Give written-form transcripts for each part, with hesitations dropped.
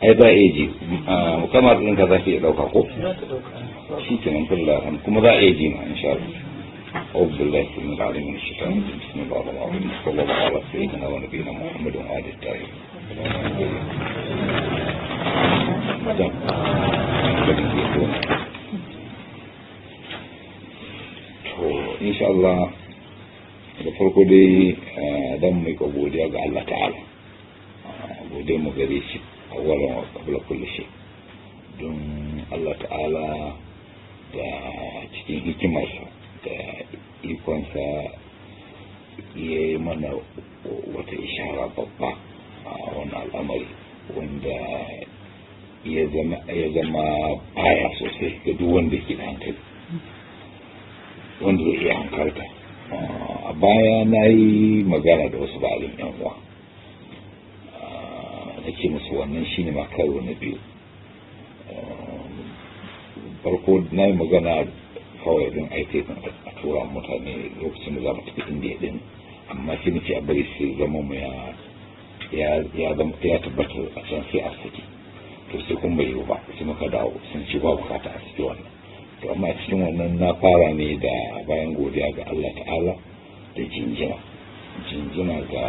Ai za a iya ji kamar ɗinka za ka iya ɗauka ko shi kenan fulla kuma za a iya ji ma insha Allah. أعوذ بالله السميع العليم من الشيطان الرجيم. بسم الله الرحمن الرحيم. صلى الله على سيدنا ونبينا محمد وآله الطاهرين. To insha Allah, da farko dai dan mai godiya ga Allah ta'ala, godiya mu gare shi awwalan wa qabla kulli shay, don Allah ta'ala da cikin hikimarsa da ikonsa ya yi mana wata ishara babba a wannan al'amari wanda ya zama baya sosai ga duk wanda ke da hankali, wanda zai iya hankalta. A baya na yi magana da wasu ba'alin yan uwa, na ce musu wannan shine ma karo na biyu. Farko na yi magana kawai don aike a tura mutane lokacin da za mu tafi Indiya din, amma sai nace a bari sai zama mu ya tabbata a can sai a saki. To sai kun bai yiwu ba, sai muka dawo sun ce ba bukata a saki wannan. To amma cikin wannan na fara ne da bayan godiya ga Allah ta'ala da jinjina jinjina ga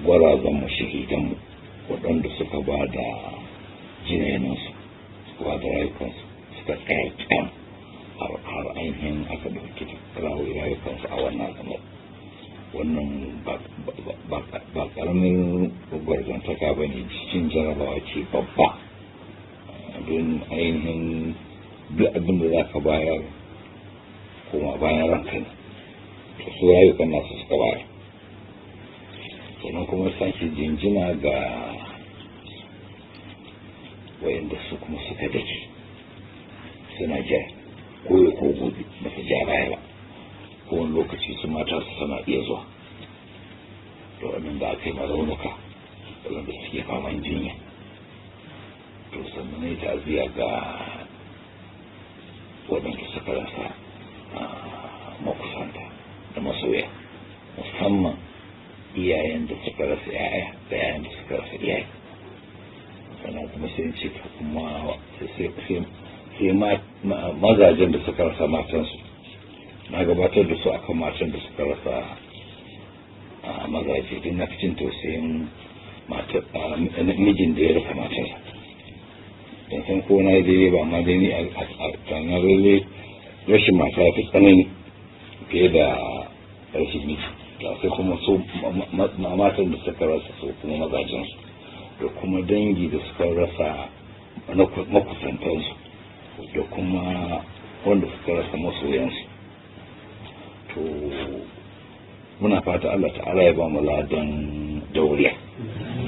gwarazan mu, shahidan mu, waɗanda suka ba da jinayensu, suka ba da rayukansu, suka tsaya kyan har ainihin aka ɗauki rayukansu a wannan al'amari. Wannan ba ƙaramin gwarzantaka ba ne, cikin jarabawa ce babba, don ainihin duk abin da za ka bayar kuma bayan ranka ne, to su rayukan nasu suka bayar. Sannan kuma sake jinjina ga wayanda su kuma suka dake suna jira ko ya ko gobe, ba su ja baya ba. Ko wani lokaci su mata su sana iya zuwa da waɗanda aka yi maraunuka, waɗanda suke faman jinya. To sannan ne ta'aziyya ga waɗanda suka rasa makusanta da masoya, musamman iyayen da suka rasa 'ya'ya da 'ya'yan da suka rasa iyaye. Sannan kuma sai ce kuma sai mazajen da suka rasa matansu, na gabatar da su akan matan da suka rasa mazaje, don na fi jin tausayin mijin da ya rasa matarsa. Ban san ko na yi daidai ba, amma dai ni a tsanar lalle rashin mata ya fi tsanani fiye da rashin miji. Sai kuma su matan da suka rasa su kuma mazajensu, da kuma dangi da suka rasa makusantansu, da kuma wanda suka rasa masoyansu. To muna fata Allah ta'ala ya ba mu ladan dauriya,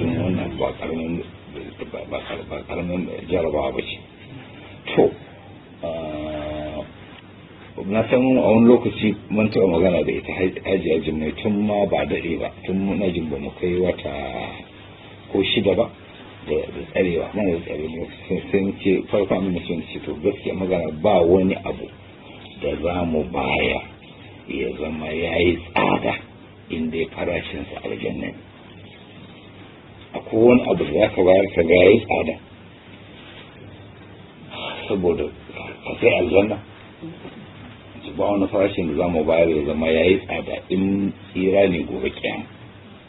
don wannan ba karamin jarabawa ba ce. To na san a wani lokaci mun taɓa magana da ita Hajiya Jimmai tun ma ba daɗe ba, tun muna jin ba mu kai wata ko shida ba da tsarewa mana da tsare sai ce farko abin da sun ce, to gaskiya magana ba wani abu da za mu baya ya zama ya yi tsada inda ya farashinsa aljanna ne. Akwai wani abu da za ka bayar ka ga ya yi tsada saboda ka sai aljanna? Ba wani farashin da za mu bayar ya zama ya yi tsada in tsira ne gobe kiyama,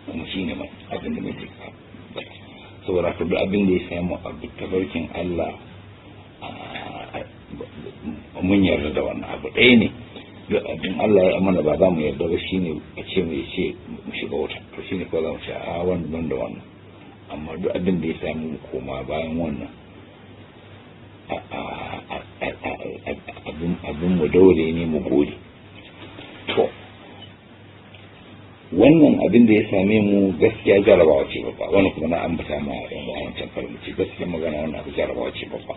kuma shi ne abin da muke saboda ka duk abin da ya samu a tabarkin Allah mun yarda da wannan abu ɗaya ne. Duk abin Allah ya mana ba za mu yarda ba shine a ce mu ce mu shiga wuta, to shine ko za mu ce a wannan ban da wannan. Amma duk abin da ya samu mu koma bayan wannan abin mu daure ne mu gode. To wannan abin da ya same mu gaskiya jarabawa ce babba. Wani kuma na ambata ma yan wancan karin ce gaskiya magana wannan abu jarabawa ce babba,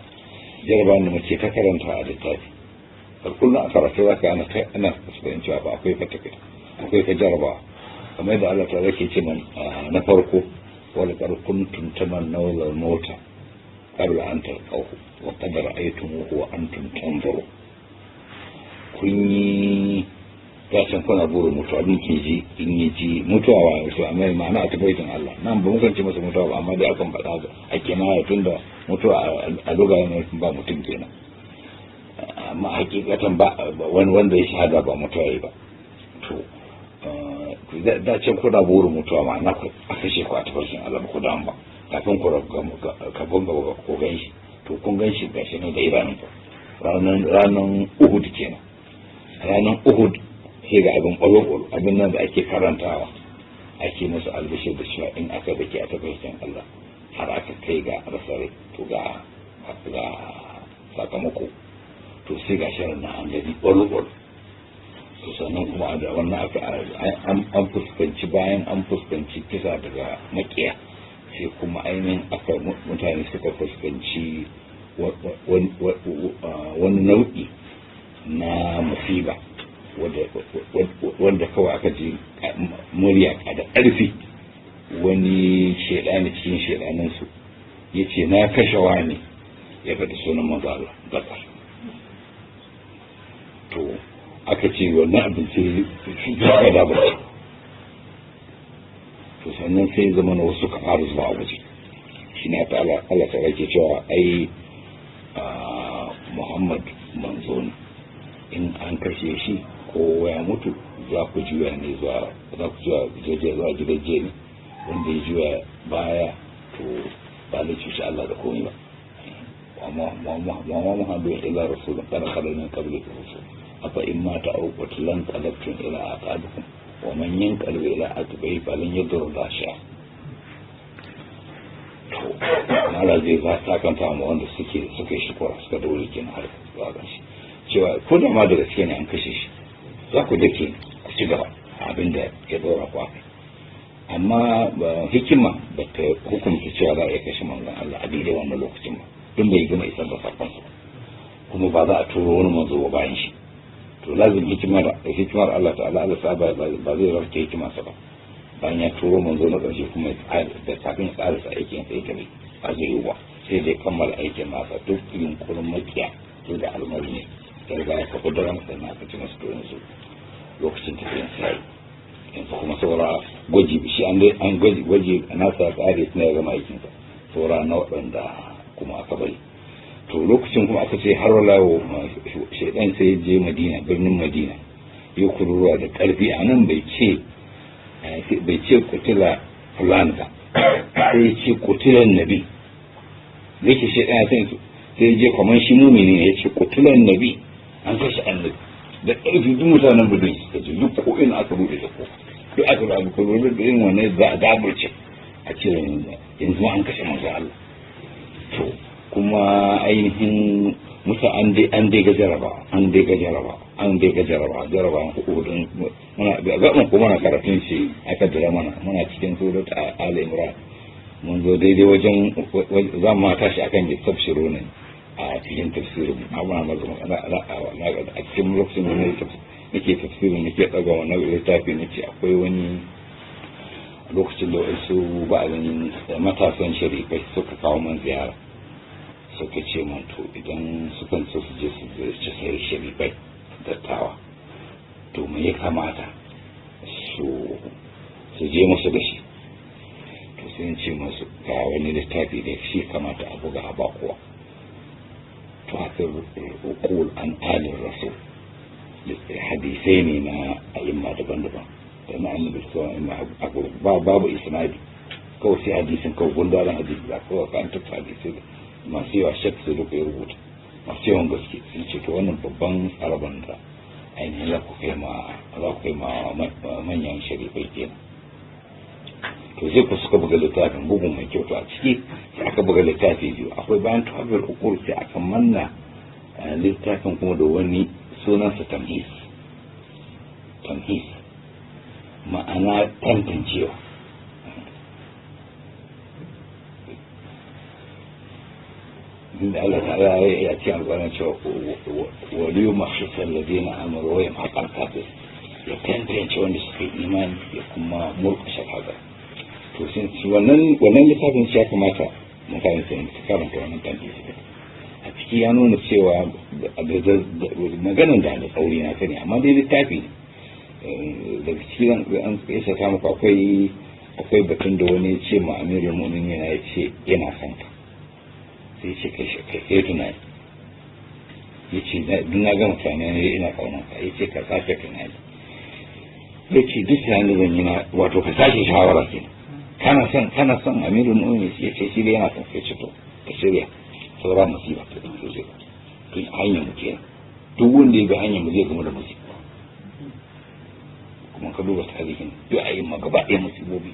jarabawa da muke ta karanta a littafi. Har kullum a karatu zaka ana ana fahimci ba akwai ka akwai ka jarabawa, kamar yadda Allah ta zake ce man na farko wal qad kuntum tamannawna al-mauta qabla an talqahu wa qad ra'aytumuhu wa antum tanzurun. Kun yi Da can kuna burin mutuwa, abin ke ji in yi ji mutuwa wa su amma ma'ana a tabbaitin Allah nan ba mukan ce masa mutuwa ba, amma dai akan faɗa a kinaya tunda mutuwa a luga ba mutum kenan, amma hakikatan ba wani wanda ya shahada ba mutuwa yi ba. To da can kuna burin mutuwa, ma'ana a kashe ku a tafarkin Allah ba ku damu ba kafin ku kafin ga ku gan shi. To kun gan shi gashi ne da idanun ku ranan Uhud kenan. Ranan Uhud sai ga abin ƙwalo-ƙwalo, abin nan da ake karantawa ake musu albishir da cewa in aka dake a tafarkin Allah har aka kai ga rasa rai to ga sakamako. To sai ga shirin na an gani ƙwalo-ƙwalo. To sannan kuma da wannan aka an fuskanci, bayan an fuskanci kisa daga makiya, sai kuma ainihin aka mutane suka fuskanci wani nau'i na musiba wanda kawai aka ji murya da ƙarfi, wani shaidani cikin shaidaninsu ya ce na kashe wani, ya faɗi sunan manzo Allah bakar. To aka ce wannan abin sai ya da ba. To sannan sai zama na wasu ka fara zuwa waje, shi na ta Allah ta rake cewa ai Muhammad manzo ne, in an kashe shi ko ya mutu za ku juya ne zuwa za ku juya zuwa gidan jeni, wanda ya juya baya to ba zai cuci Allah da komai ba. Wa ma Muhammadu illa rasulun qad khala min qablihi rusul afa in mata aw qutilan qalabtum ila aqabikum wa man yanqalib ila aqibihi falan yadurra Allah shay'a. To Allah zai ba sakanta mu wanda suke suka yi shukura suka dore kenan har zuwa ƙarshe, cewa ko da ma da gaske ne an kashe shi za ku dake ku ci gaba abinda ya dora ku akai. Amma hikima ba ta hukunta cewa za a iya kashe manzon Allah a daidai wannan lokacin ba, tun bai gama isar da sakonsa kuma ba za a turo wani manzo ba bayan shi. To lazim hikimar Allah ta'ala, Allah sa ba zai rarke hikimarsa ba bayan ya turo manzo na ƙarshe kuma da kafin ya ƙarasa aikin sai ta ba zai yi ba, sai dai kammala aikin nasa duk yunkurin makiya sai da almari ne ya riga ya kafa daren sannan aka ci masu. To yanzu lokacin tafiyan sai yanzu kuma saura gwaji shi an dai an gwaji gwaji nasa ya ƙare suna ya gama aikinsa, saura na waɗanda kuma aka bari. To lokacin kuma aka ce har wala shaidan sai je Madina, birnin Madina, ya kururuwa da ƙarfi. A nan bai ce kutila fulan ba, sai ya ce kutilan nabi. Da yake shaidan ya san sai je kamar shi mumini ne, ya ce kutilan nabi, an kashe annabi da ƙarfi. Duk mutanen birnin suka ji, duk ko ina aka buɗe da ko duk aka ba ko da irin wannan za a daburce a ce yanzu an kashe manzo Allah. To kuma ainihin musa an dai ga jaraba, an dai ga jaraba, an dai ga jaraba, jaraba hudu muna ga ko muna karatun shi aka jira mana, muna cikin surat Ali Imran, mun zo daidai wajen za mu tashi akan tafsiru ne a cikin tafsirin amma a cikin lokacin da nake tafsirin nake daga wannan littafi nace akwai wani lokacin da wasu ba'alin matasan sharifai suka kawo man ziyara, suka ce man to idan sukan so su je su ziyarci sai sharifai dattawa, to me ya kamata su je musu da shi? To sai in ce musu ga wani littafi da shi kamata a buga a bakuwa, to haka uqul an alin rasul, hadisai ne na a'imma daban-daban da na annabi sallallahu alaihi wasallam, babu isnadi, kawai sai hadisin kawai gundaran hadisi da kawai ka an tafi hadisai masu yawa shek sai duka ya rubuta masu yawan gaske. Sun ce to wannan babban tsaraban da ainihin za ku kai ma manyan sharifai kenan. To sai ku suka buga littafin bugun mai kyau. To a ciki sai aka buga littafi biyu, akwai bayan tafiyar ukur sai aka manna littafin kuma da wani sunansa tamhis. Tamhis ma'ana tantancewa. Inda Allah ta'ala ya ce alƙur'ani cewa waliyu mahshisal ladina amanu wa yamhaqal kafir, ya tantance wanda suka yi imani ya kuma murƙushe kafir. To sun ci wannan littafin shi ya kamata mutane su karanta wannan tantance. A ciki ya nuna cewa maganin da tsauri na sani, amma dai littafi ne Daga cikin an isa ta muku akwai batun da wani ce ma amirul mu'minin ya ce yana son ka, sai ce kai kai tunani, ya ce duk na gama tunani ne ina kaunan ka, ya ce ka sake tunani, ya ce duk tunanin zan yi na wato ka sake shawara ke, kana son amirul mu'minin, ya ce shi dai yana son ka, ce to ka shirya saura musiba ta ɗauke zai tun hanyar mu kenan, duk wanda ya ga hanyar mu zai gamu da musiba. Kuma ka duba tarihin duk a yi ma gaba ɗaya musibobi,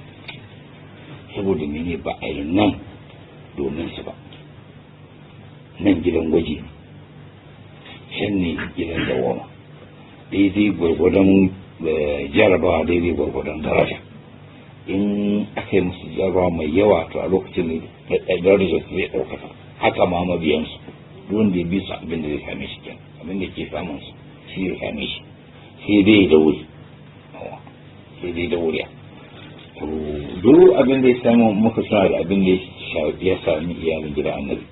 saboda mene ba a yi nan domin su ba, nan gidan gwaji ne, can ne gidan dawama, daidai gwargwadon jarabawa, daidai gwargwadon daraja. In aka yi musu jarabawa mai yawa to a lokacin da darajar su zai ɗaukaka, haka ma mabiyansu duk wanda ya bi su abin da zai same shi kenan, abin da ke samun su shi zai same shi, sai dai da wuri, sai dai da wuri. To duk abin da ya samu muka suna da abin da ya sami iyalin gida annabi,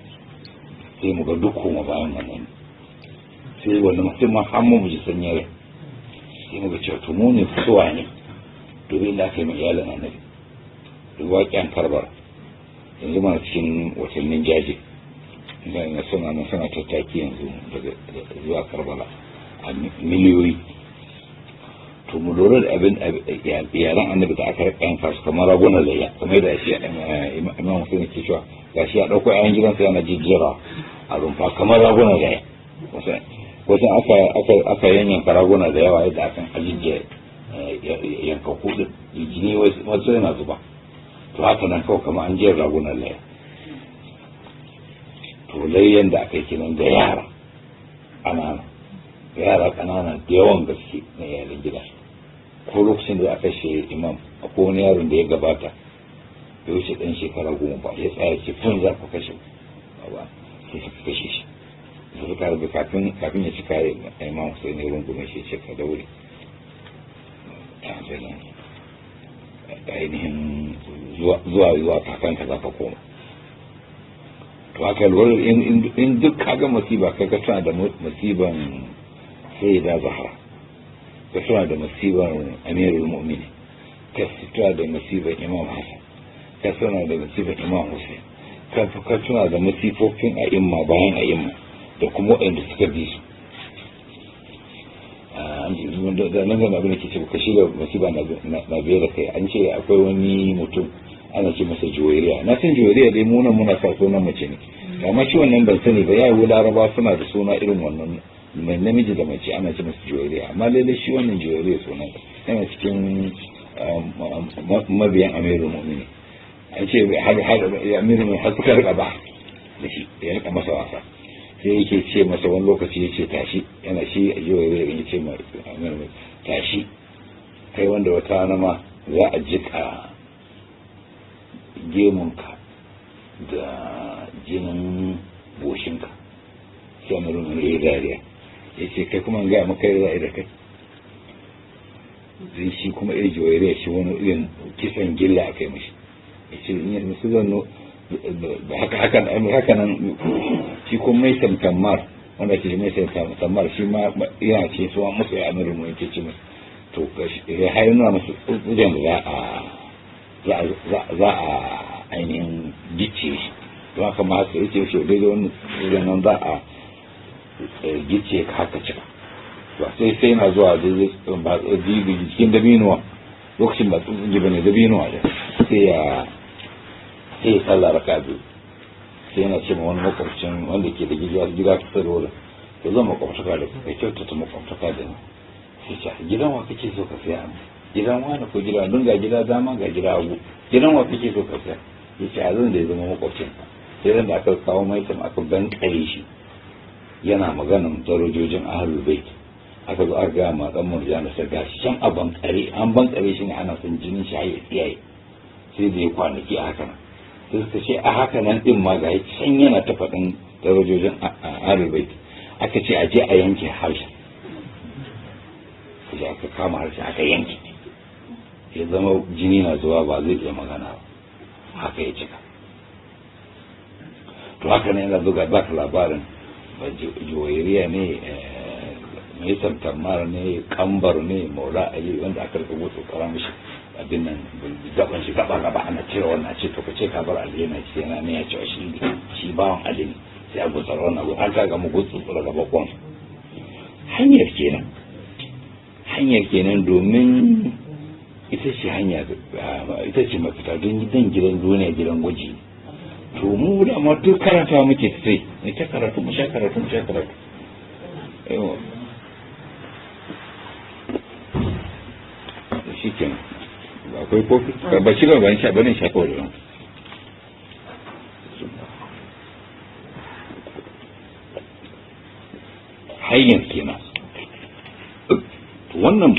sai mu ga duk koma bayan wannan, sai wannan sai ma har mu ji sanyi rai, sai mu ga cewa to mu ne fitowa ne domin da aka yi ma iyalin annabi duk waƙen Karbala. Yanzu mana cikin watannin jaje, na suna nan suna tattaki yanzu daga zuwa Karbala a miliyoyi. To mu lura da abin iyalan annabi da aka rika yanka su kamar ragunan layya, kamar da shi imam Hussein ke cewa gashi ya ɗauko ƴaƴan gidansa yana jijjira a rumfa kamar ragunan layya. Wasu aka yanyanka raguna da yawa yadda akan ajijjiya yanka kuɗin jini wasu yana zuba, to haka nan kawai kamar an jera ragunan layya. To layyan da aka yi kenan da yara ƙanana, da yara ƙanana da yawan gaske na iyalin gida. Ko lokacin da aka kashe imam akwai wani yaron da ya gabata bai wuce ɗan shekara 10 ba, ya tsaya ce tun za ku kashe ba, sai suka kashe shi. Da suka harbi kafin ya cika imam sai ne rungume shi ce ka daure ainihin zuwa kakanka za ka koma. To haka lura in duk kaga musiba kaga tana da musiban Sayyida Zahra, ka tana da musiban Amirul Mu'minin, ka tana da musiban Imam Hassan, ka tana da musiban Imam Hussein, ka tana da musifofin a'imma bayan a'imma da kuma waɗanda suka bi su. Da nan gana abin da ke ce ka shirya musiba na biye da kai. An ce akwai wani mutum ana ce masa Juwairiya. Na san Juwairiya dai mu nan muna sa sunan mace ne, amma shi wannan ban sani ba, yayi Laraba suna da suna irin wannan mai namiji da mace ana ce masa Juwairiya, amma lalle shi wannan Juwairiya sunan yana cikin mabiyan Amirul Mu'minin. An ce har Amirul Mu'minin har suka rika ba da shi, ya rika masa wasa, sai yake ce masa wani lokaci ya ce tashi, yana shi Juwairiya ya ce ma Amirul Mu'minin tashi kai wanda wata rana ma za a jika gemunka da jinin goshinka. Sai Amirul Mu'minin ya dariya ya ce kai kuma gaya maka yi za'a da kai. Zai shi kuma irin Juwairiya shi wani irin kisan gilla aka yi mashi, ya ce in yi musu zanno haka nan. Shi kuma mai tammar wanda ke mai tammar shi ma yana ce suwa musu ya Amirul Mu'minin ke ce musu to ya har nuna musu tsuntsujen da za a ainihin gicce shi. Don haka ma haka yace shi daidai wannan tsuntsujen nan za a gicce ka haka cika. To sai yana zuwa daidai ba jikin dabinuwa, lokacin ba tsuntsuji ba ne dabinuwa da sai ya sai sallah raka biyu. Sai yana ce ma wani makwabcin wanda ke da gida kusa da wurin, to zan makwabtaka da kai, kyautata makwabtaka da ni. Sai ce gidan wa kake so ka saya? Gidan wani ko gidan don ga gida dama ga gida hagu, gidan wa kake so ka saya? Ya ce a zan da ya zama makwabcin ka. Sai ran da aka kawo maitam aka bankare shi yana maganan darajojin ahlul bait, aka zo aka gaya ma dan murjana sai gashi can a bankare, an bankare shi ne ana son jinin shi har ya tsiyaye. Sai da ya kwanaki a haka nan, sai suka ce a haka nan din ma ga can yana ta faɗin darajojin ahlul bait. Aka ce a je a yanke harshen, sai aka kama harshen aka yanke, ya zama jini na zuwa ba zai iya magana ba, haka ya cika. To haka ne yana zuga baka labarin ba Juwairiya ne Mai Tammar ne, Kambar ne, Maula Ali, wanda aka rika gutsu kara mishi abin nan gaban shi gaba gaba, ana cire wannan a ce to ka ce ka bar Ali, yana ce yana ne ya ce shi shi bawan Ali ne, sai a gutsar wannan abu har ka ga mu gutsu tsura gaba kwan. Hanyar kenan, hanyar kenan, domin ita ce hanya, ita ce mafita, don gidan gidan duniya gidan gwaji. To mu da ma duk karanta muke sai mu ta karatu, mu sha karatu, mu sha karatu. Yawa, shi kenan. Akwai kofi ba shi ba, ban sha barin sha kawai da hanyar kenan. Wannan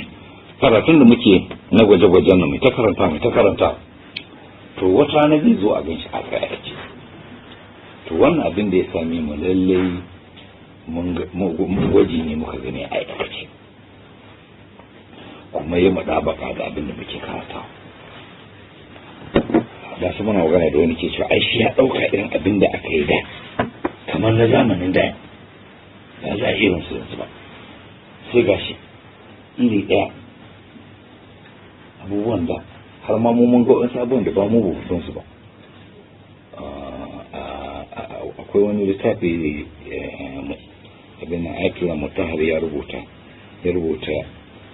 karatun da muke na gwaje-gwajen nan, mai ta karanta, mai ta karanta, to wata rana zai zo a gan shi a aikace. To wannan abin da ya same mu, lallai mun gwaji ne muka gani a aikace, kuma yi maɗabaka da abin da muke karanta. Da su muna magana da wani ke cewa ai shi ya ɗauka irin abin da aka yi da kamar na zamanin da ba za a irin su yanzu ba, sai gashi iri ɗaya abubuwan da har ma mu mun ga wasu abubuwan da ba mu ba san su ba. Akwai wani littafi, abin nan, Ayatollah Mutahar ya rubuta, ya rubuta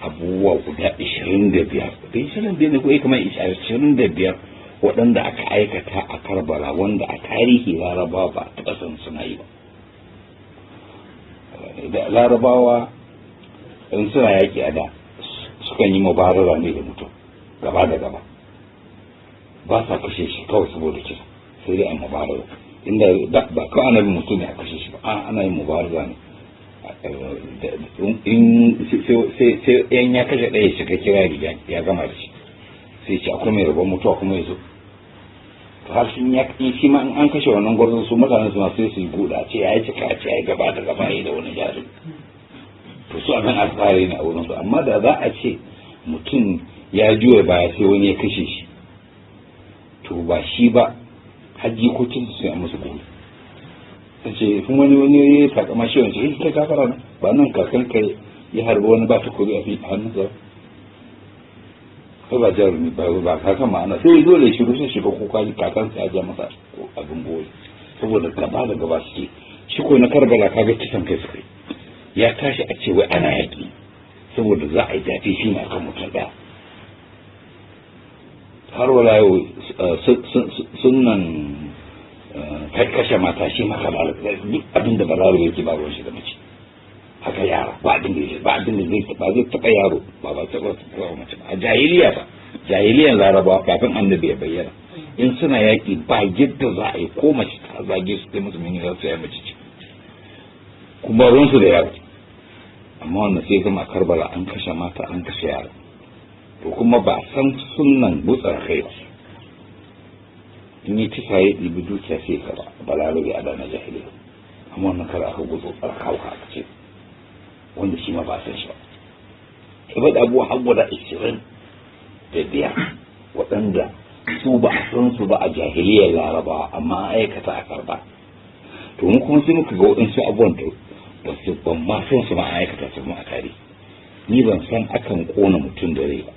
abubuwa guda 25, da 25 ne ko kamar 25, waɗanda aka aikata a Karbala wanda a tarihi Larabawa ba a taɓa san suna yi ba. Larabawa in suna yaƙi a da, sukan yi mubarara ne da mutum gaba da gaba, ba sa kashe shi kawai saboda kisa, sai dai a mubarara, inda ba kawai ana bin mutum ne a kashe shi ba, ana yin mubarara ne, in sai yan ya kashe ɗaya shiga kirari ya gama da shi, sai ce akwai mai rabon mutuwa kuma ya zo. To har sun ya shi ma in an kashe wannan gwarzon, su mutane suna sai su yi guda, ce ya yi cika, ce ya yi gaba da gaba da wani jari. To su abin alfahari ne a wurin su. Amma da za a ce mutum ya juya baya sai wani ya kashe shi, to ba shi ba, har jikokin su sai a musu gobe ta ce kun wani wani ya takama shi wani shi ta kafara ne ba nan kakan kai ya harbi wani ba ta kuri a fi hannunsa sai ba jarumi ba ba kakan ma'ana sai dole shi rusa shi ba kuka kakan sa ya ja masa abin goyi, saboda gaba da gaba suke. Shi ko na Karbala kaga kisan kai suka ya tashi a ce wai ana yaƙi saboda za a yi zafi shi ne akan mutum ɗaya. Har wala yau sunan kashe mata shi maka duk abin da balaro yake ba ruwan shi da mace, haka yara ba abin da ba abin da zai ba zai taɓa yaro ba ba taɓa taɓa mace ba. A jahiliya ba, jahiliyan Larabawa kafin annabi ya bayyana, in suna yaƙi ba yadda za a yi ko mace ta zage su kai musu mini za su yi mace ce kuma ruwansu da yaro. Amma wannan sai zama a Karbala an kashe mata, an kashe yara. To kuma ba san sunan butsar kai ba, in yi kisa ya ɗibi dukiya sai ka ba balarabe a dana jahiliya. Amma wannan kar aka gutsu tsarkawa aka ce wanda shi ma ba san shi ba. Ya faɗi abubuwa har guda 25 waɗanda su ba a san su ba a jahiliyar Larabawa, amma an aikata a Karba. To mu kuma sai muka ga waɗansu abubuwan da ba su ban ma san su ba, an aikata su kuma a tarihi. Ni ban san akan kona mutum da rai ba,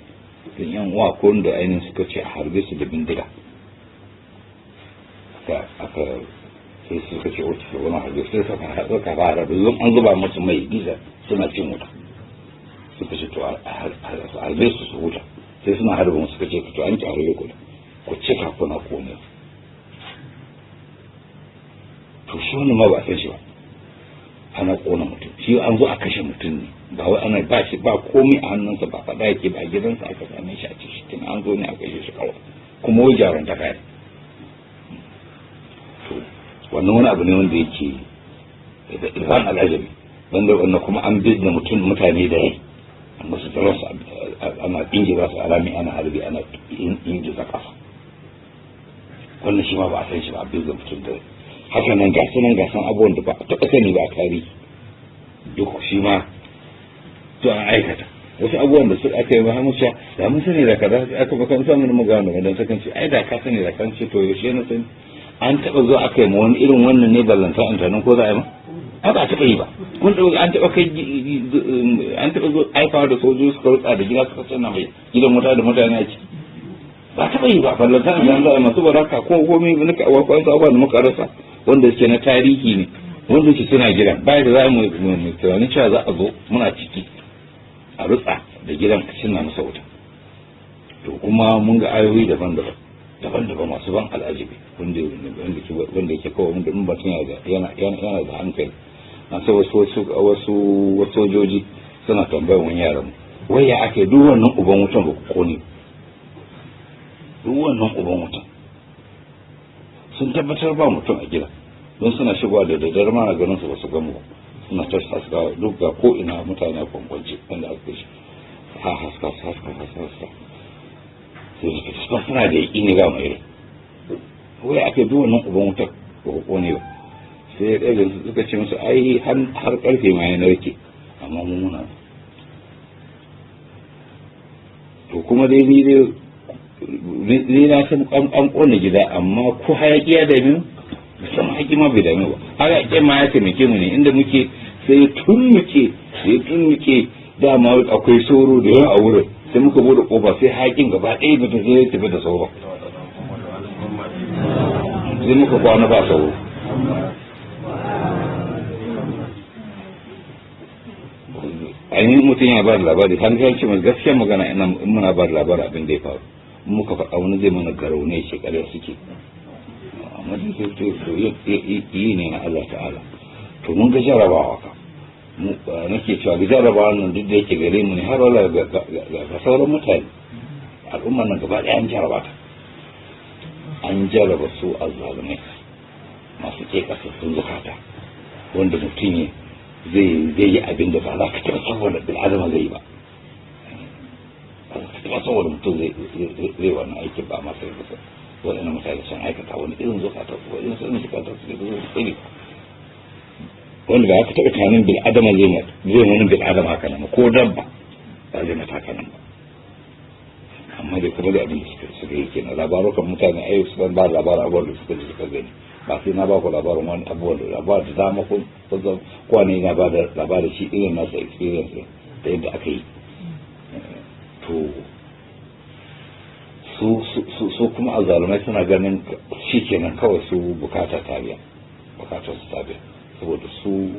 don yan uwa ko da ainihin suka ce a harbe su da bindiga, aka sai suka ce wata su wani harbe sai suka fara da an zuba musu mai giza suna cin wuta, suka ce to a harbe su su huta, sai suna harbin, suka ce to an ki harbe ku ku cika kuna kone. To shi wani ma ba san shi ba, ana kona mutum, shi an zo a kashe mutum ne, ba wai ana ba shi ba komai a hannunsa ba, faɗa yake ba, gidansa aka same shi a ce shi tun an zo ne a kashe shi kawai, kuma wai jaron ta kai. To wannan wani abu ne wanda yake da izan al'ajabi, wanda wannan kuma an bizne mutum mutane da rai, an musu tsaron su, ana ingiza su alami, ana harbi, ana ingiza kafa. Wannan shi ma ba a san shi ba, a bizne mutum da rai haka nan. Gasu nan gasan abubuwan da ba a taɓa sani ba a tarihi, duk shi ma to an aikata wasu abubuwan da suka aka yi ba musu da mun sani da kaza aka baka samu mu gano dan sakan ce ai da ka sani da kan ce to yaushe na sani an taɓa zuwa aka yi ma wani irin wannan ne ballanta an tanin ko za a yi ma. Ba taɓa yi ba. Kun ɗauka an taɓa kai, an taɓa zo aikawa da sojoji suka rutsa da gida suka sanna mai gidan wuta da mutane a ciki. Ba taɓa yi ba. Ballanta an za a masu baraka ko komai muka wasu abubuwan da muka rasa wanda suke na tarihi ne, wanda suke suna gidan, bayan da za mu tunanin cewa za a zo muna ciki a rutsa da gidan a cinna masa wuta. To kuma mun ga ayoyi daban-daban daban-daban masu ban al'ajabi, wanda yake kawai wanda in mutum yana da hankali. Na sai wasu sojoji suna tambayar wani yaran, wai ya ake duk wannan uban wutan ba ku kone? Duk wannan uban wutan sun tabbatar ba mutum a gida, don suna shigowa da daddare ma na ganin su ba su gamu ba. Suna ta haska duk ga ko ina mutane a kwankwance wanda aka kashe, ha haska haska haska haska. Sai suna da yaƙini ga mai rai. Wai ake duk wannan uban wutar ba ku kone ba? Sai ya ɗaga suka ce musu, ai har ƙarfe ma ya narke, amma mu muna. To kuma dai ni dai ni na san an ƙona gida, amma ko hayaƙi ya dame mu? Musamman hayaƙi ma bai dame ba. Hayaƙi ma ya taimake mu ne inda muke, sai ya tunnuke, ya tunnuke. Dama akwai sauro da yawa a wurin, sai muka bude kofa, sai hayaƙin gaba ɗaya da ta ya tafi da sauro, sai muka kwana ba sauro. Ainihin mutum yana ba da labari har kan ce gaskiya magana, ina muna ba da labari abin da ya faru, muka faɗa wani zai mana garau ne ce ƙarya suke. Amma da ke to yi ne na Allah ta'ala. To mun ga jarabawa ka nake cewa ga jarabawa nan duk da yake gare mu ne, har wala ga sauran mutane, al'ummar nan gaba ɗaya an jaraba ta. An jaraba su azzalumai masu ke kasassun zukata, wanda mutum ya zai yi abin da ba za ka taɓa saboda bil'adama zai yi ba, ba za ka taɓa saboda mutum zai wannan aikin ba. Masu yi kusa waɗannan mutane sun aikata wani irin zukata, wani irin zukata su ke zuwa iri wanda ba ka taɓa tunanin bil'adama zai wani bil'adama haka nan, ko dabba ba zai mata haka nan ba. Amma dai kuma da abin da suka yi kenan. Labarukan mutane ai su ban ba labarin abubuwan da suka ji suka gani, ba sai na ba ku labarin wani abubuwan da labarin da dama kun kusan kowane na ba da labarin shi irin nasa experience da yadda aka yi. To su kuma azzalumai suna ganin shi kenan kawai, su bukata ta biya, bukatar su ta biya, saboda su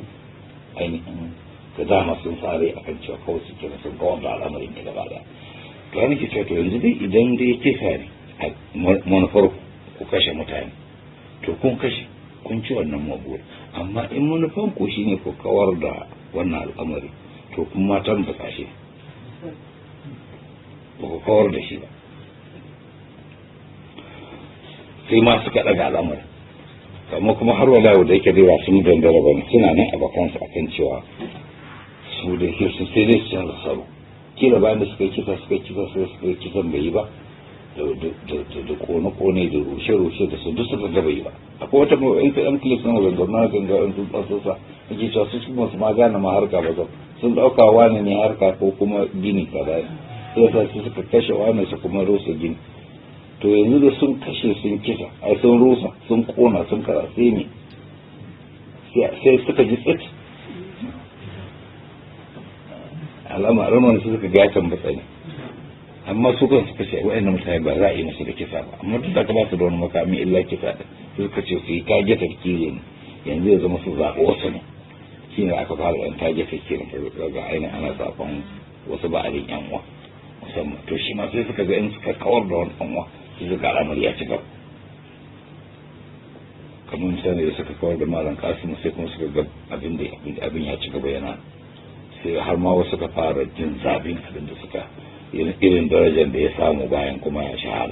ainihin da dama sun tsare akan cewa kawai su kenan sun kawar da al'amarin ne gaba daya. To ya nake cewa, to yanzu dai idan dai kisa ne a manufar ku kashe mutane, to kun kashe, kun ci wannan mabuwar. Amma in manufan ku shine ku kawar da wannan al'amari, to kun ma tambata shi, ba ku kawar da shi ba. Sai ma suka ɗaga al'amari. Amma kuma har wala da yake dai ba sun dandara ba ne, suna nan a bakansu akan cewa su da ke su sai dai su canza salo. Kila bayan da suka yi kisa, suka yi kisa, suka yi kisan bai yi ba, da kone-kone da rushe-rushe da su duk suka gaba yi ba. Akwai wata in ka yan clip na maganganu na ganga in sun tsasa ake cewa su kuma su ma gane ma harka ba, zan sun ɗauka wani ne harka ko kuma gini kaza, sai sa su suka kashe wani su kuma rusa gini. To yanzu da sun kashe, sun kisa, ai sun rusa, sun kona, sun kara, sai ne sai suka ji tsit alama alama su suka ga tambatsa ne. Amma su kan suka ce wa'annan mutane ba za a yi musu da kisa ba, amma duk da ka ba su da wani makami illa kisa da su suka ce su yi targeted killing ne, yanzu ya zama su zaɓi wasu ne. Shi ne aka fara yan targeted killing ga ainihin ana zaɓen wasu ba'alin yan uwa musamman. To shi ma sai suka ga in suka kawar da wani ɗan uwa, sai suka al'amari ya ci gaba. Kamar misali da suka kawar da Malam Kasimu, sai kuma suka ga abin da abin ya ci gaba yana, sai har ma wasu suka fara jin zafin abin da suka irin darajar da ya samu bayan kuma ya shahara,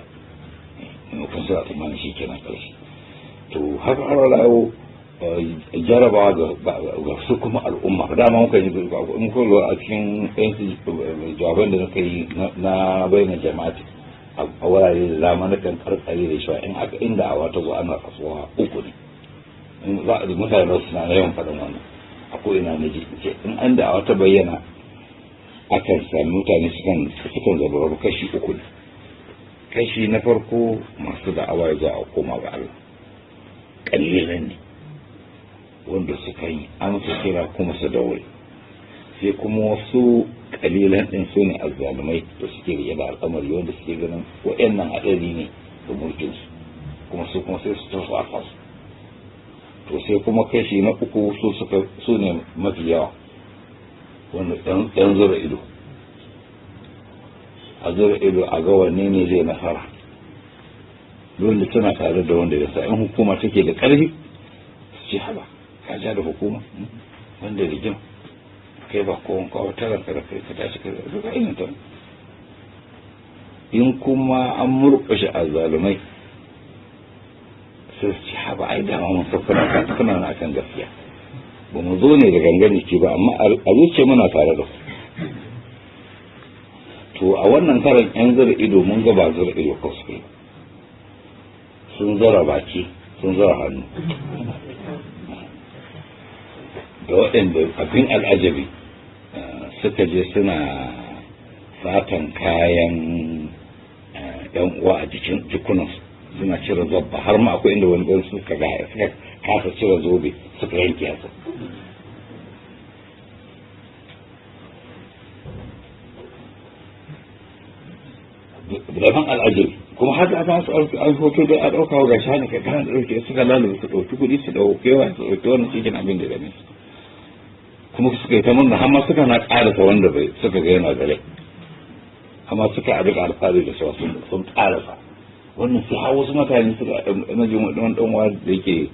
maimakon suna tsammanin shi kenan ƙarshe. To haka har wala jarabawa ga su kuma al'umma dama muka yi in kun lura a cikin ɗayan jawaban da muka yi na bayyana jama'ati a wurare da dama, na kan karkare da cewa in aka inda a wata zo ana kasuwa uku ne, in za a mutane da suna yawan faɗin wannan a ko ina na ji, ce in an da a wata bayyana akan sami mutane sukan zaba kashi uku ne. Kashi na farko masu da'awa ya zo a koma ga Allah, kalilan ne. Wanda suka yi amsa kira kuma su daure. Sai kuma wasu kalilan din su ne azzalumai da suke rike da al'amari, wanda suke ganin waɗannan haɗari ne ga mulkinsu, kuma su kuma sai su tafi a kansu. To sai kuma kashi na uku, su suka su ne mafi yawa, wanda ɗan zura ido, a zura ido a ga wanne ne zai nasara. Dole suna tare da wanda ya sa in hukuma take da ƙarfi su ce, "Haba, ka ja da hukuma wanda rigima kai ba kowan kawo talaka da kai ka tashi kai duka irin ta." In kuma an murƙushe azzalumai, sai su ce, "Haba, ai dama mun san kuna na akan gaskiya, ba mu zo ne da gangan jiki ba, amma a zuciya muna tare da ku." To a wannan karan yan zura ido mun ga ba zura ido ko su sun zura baki, sun zura hannu. Da waɗanda abin al'ajabi suka je suna satan kayan yan uwa a jikin jikunansu, suna cire zobba, har ma akwai inda wani ɗan suka ga suka kasa cire zobe, suka yanke yatsa. Daban al'ajabi kuma haka aka su an hoto da a ɗauka ga shani kai kana da ɗauke, suka lalata, su ɗauki kuɗi, su ɗauke wa, su ɗauki wannan cikin abin da dame su, kuma suka yi ta murna, har ma suka na ƙarasa wanda bai suka ga yana da rai, amma suka a riƙa alfahari da cewa sun ƙarasa wannan. Sai har wasu mutane suka na jin wani ɗan uwa da yake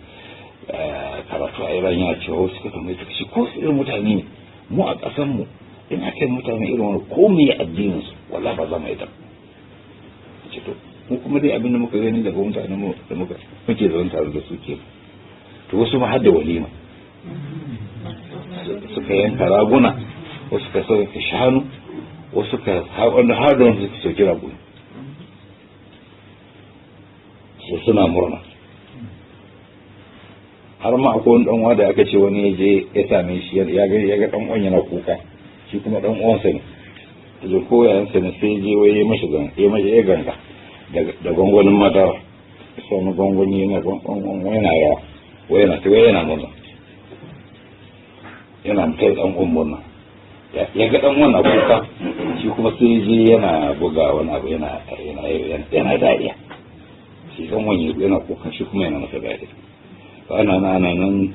karatu a Iran yana cewa wasu suka tambaye, suka ce, ko su irin mutane ne mu a ƙasar mu, in aka yi mutane irin wani, ko me addinin su, wallahi ba za mu yi ta ce. To mu kuma dai abin da muka gani daga mutanen mu da muka muke zaune tare da su ke. To wasu ma har da walima suka yanka raguna, wasu ka sauke shanu, wasu ka wanda har da wanda suka soki raguna su suna murna. Har ma akwai wani dan uwa da aka ce wani ya je ya same shi, ya ga dan uwan yana kuka, shi kuma dan uwansa ne da ko yayansa ne, sai je wai ya mashi ganga, ya mashi ya ganga da gwangwanin madara, sai wani gwangwani yana gwangwani yana rawa, wai yana ta wai yana murna, yana kai dan uwan murna. Ya ga dan uwan na kuka, shi kuma sai je yana buga wani abu, yana dariya. Shi dan uwan yana kuka, shi kuma yana masa dariya. To ana nan ana nan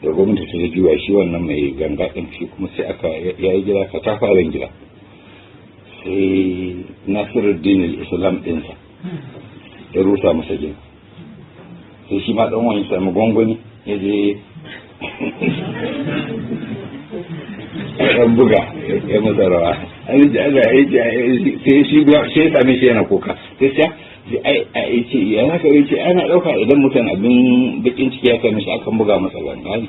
da gwamnati ta juya shi wannan mai ganga din, shi kuma sai aka ya yi gida, ka ta fara gida, sai Nasiruddin Islam ɗinsa ya rusa masa gida. Sai shi ma dan wani sami gwangwani ya je ya buga ya masa rawa. An ji ana sai shi sai ya same shi yana kuka, sai sai ai ai ce ya haka, ya ce ana ɗauka idan mutum abin bakin ciki ya same shi akan buga masa ganga ne,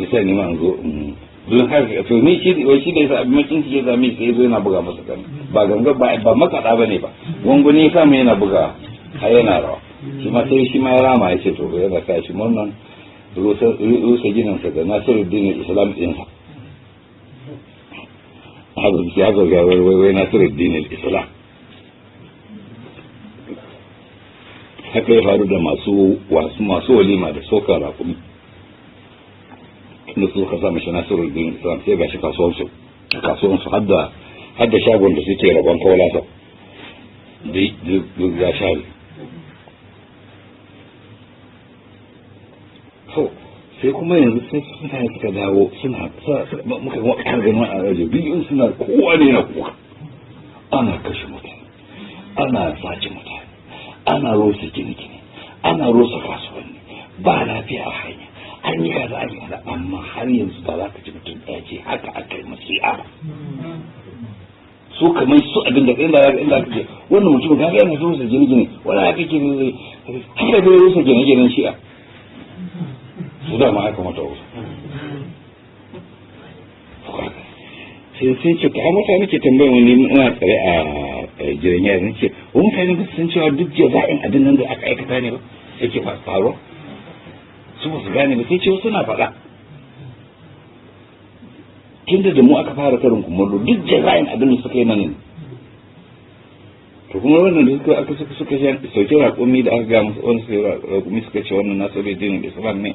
ya sa ni ma an zo in don haka. To ni shi wai shi da yasa abin bakin ciki ya same shi, sai ya zo yana buga masa ganga, ba ganga ba, ba makaɗa ba ne ba, gwangwani ya samu yana buga har yana rawa. Shi ma sai shi ma ya rama, ya ce to yana sa shi murnan rusa gininsa da Nasiruddin Islam ɗinsa. Haka shi haka ga wai wai Nasiruddin Islam. Haka ya faru da masu wasu masu walima da sokar rakumi da suka sa mashi Nasiruddin Islam, sai gashi kasuwansu hadda shagon da suke rabon kawalasa duk ya share. To sai kuma yanzu sai mutane suka dawo suna muka kuma ƙara ganin a waje biyun suna kowa ne na kuka, ana kashe mutane, ana sace mutane, ana rusa gine-gine, ana rusa kasuwanni, ba lafiya a hanya, an yi kaza, an yi kaza, amma har yanzu ba za ka ji mutum ɗaya ce haka aka yi masu ba. Su kamar su abin da inda aka ce wannan mutum kaga yana rusa gine-gine, wani haka ke zai haka zai rusa gine-ginen Shi'a, su dama ya kamata wasu sai ce ta mutane ke tambayan wani, ina tsare a gidan yari, ce wani mutane ba su san cewa duk jaza'in abin nan da aka aikata ne ba sai ke faruwa, su ba su gane ba. Sai ce wasu na faɗa tunda da mu aka fara karin kumallo, duk jaza'in abin da suka yi mana ne. To kuma wannan da suka aka suka sauke raƙumi da aka ga musu wani suka raƙumi, suka ce wannan Nasiruddin Islam ne.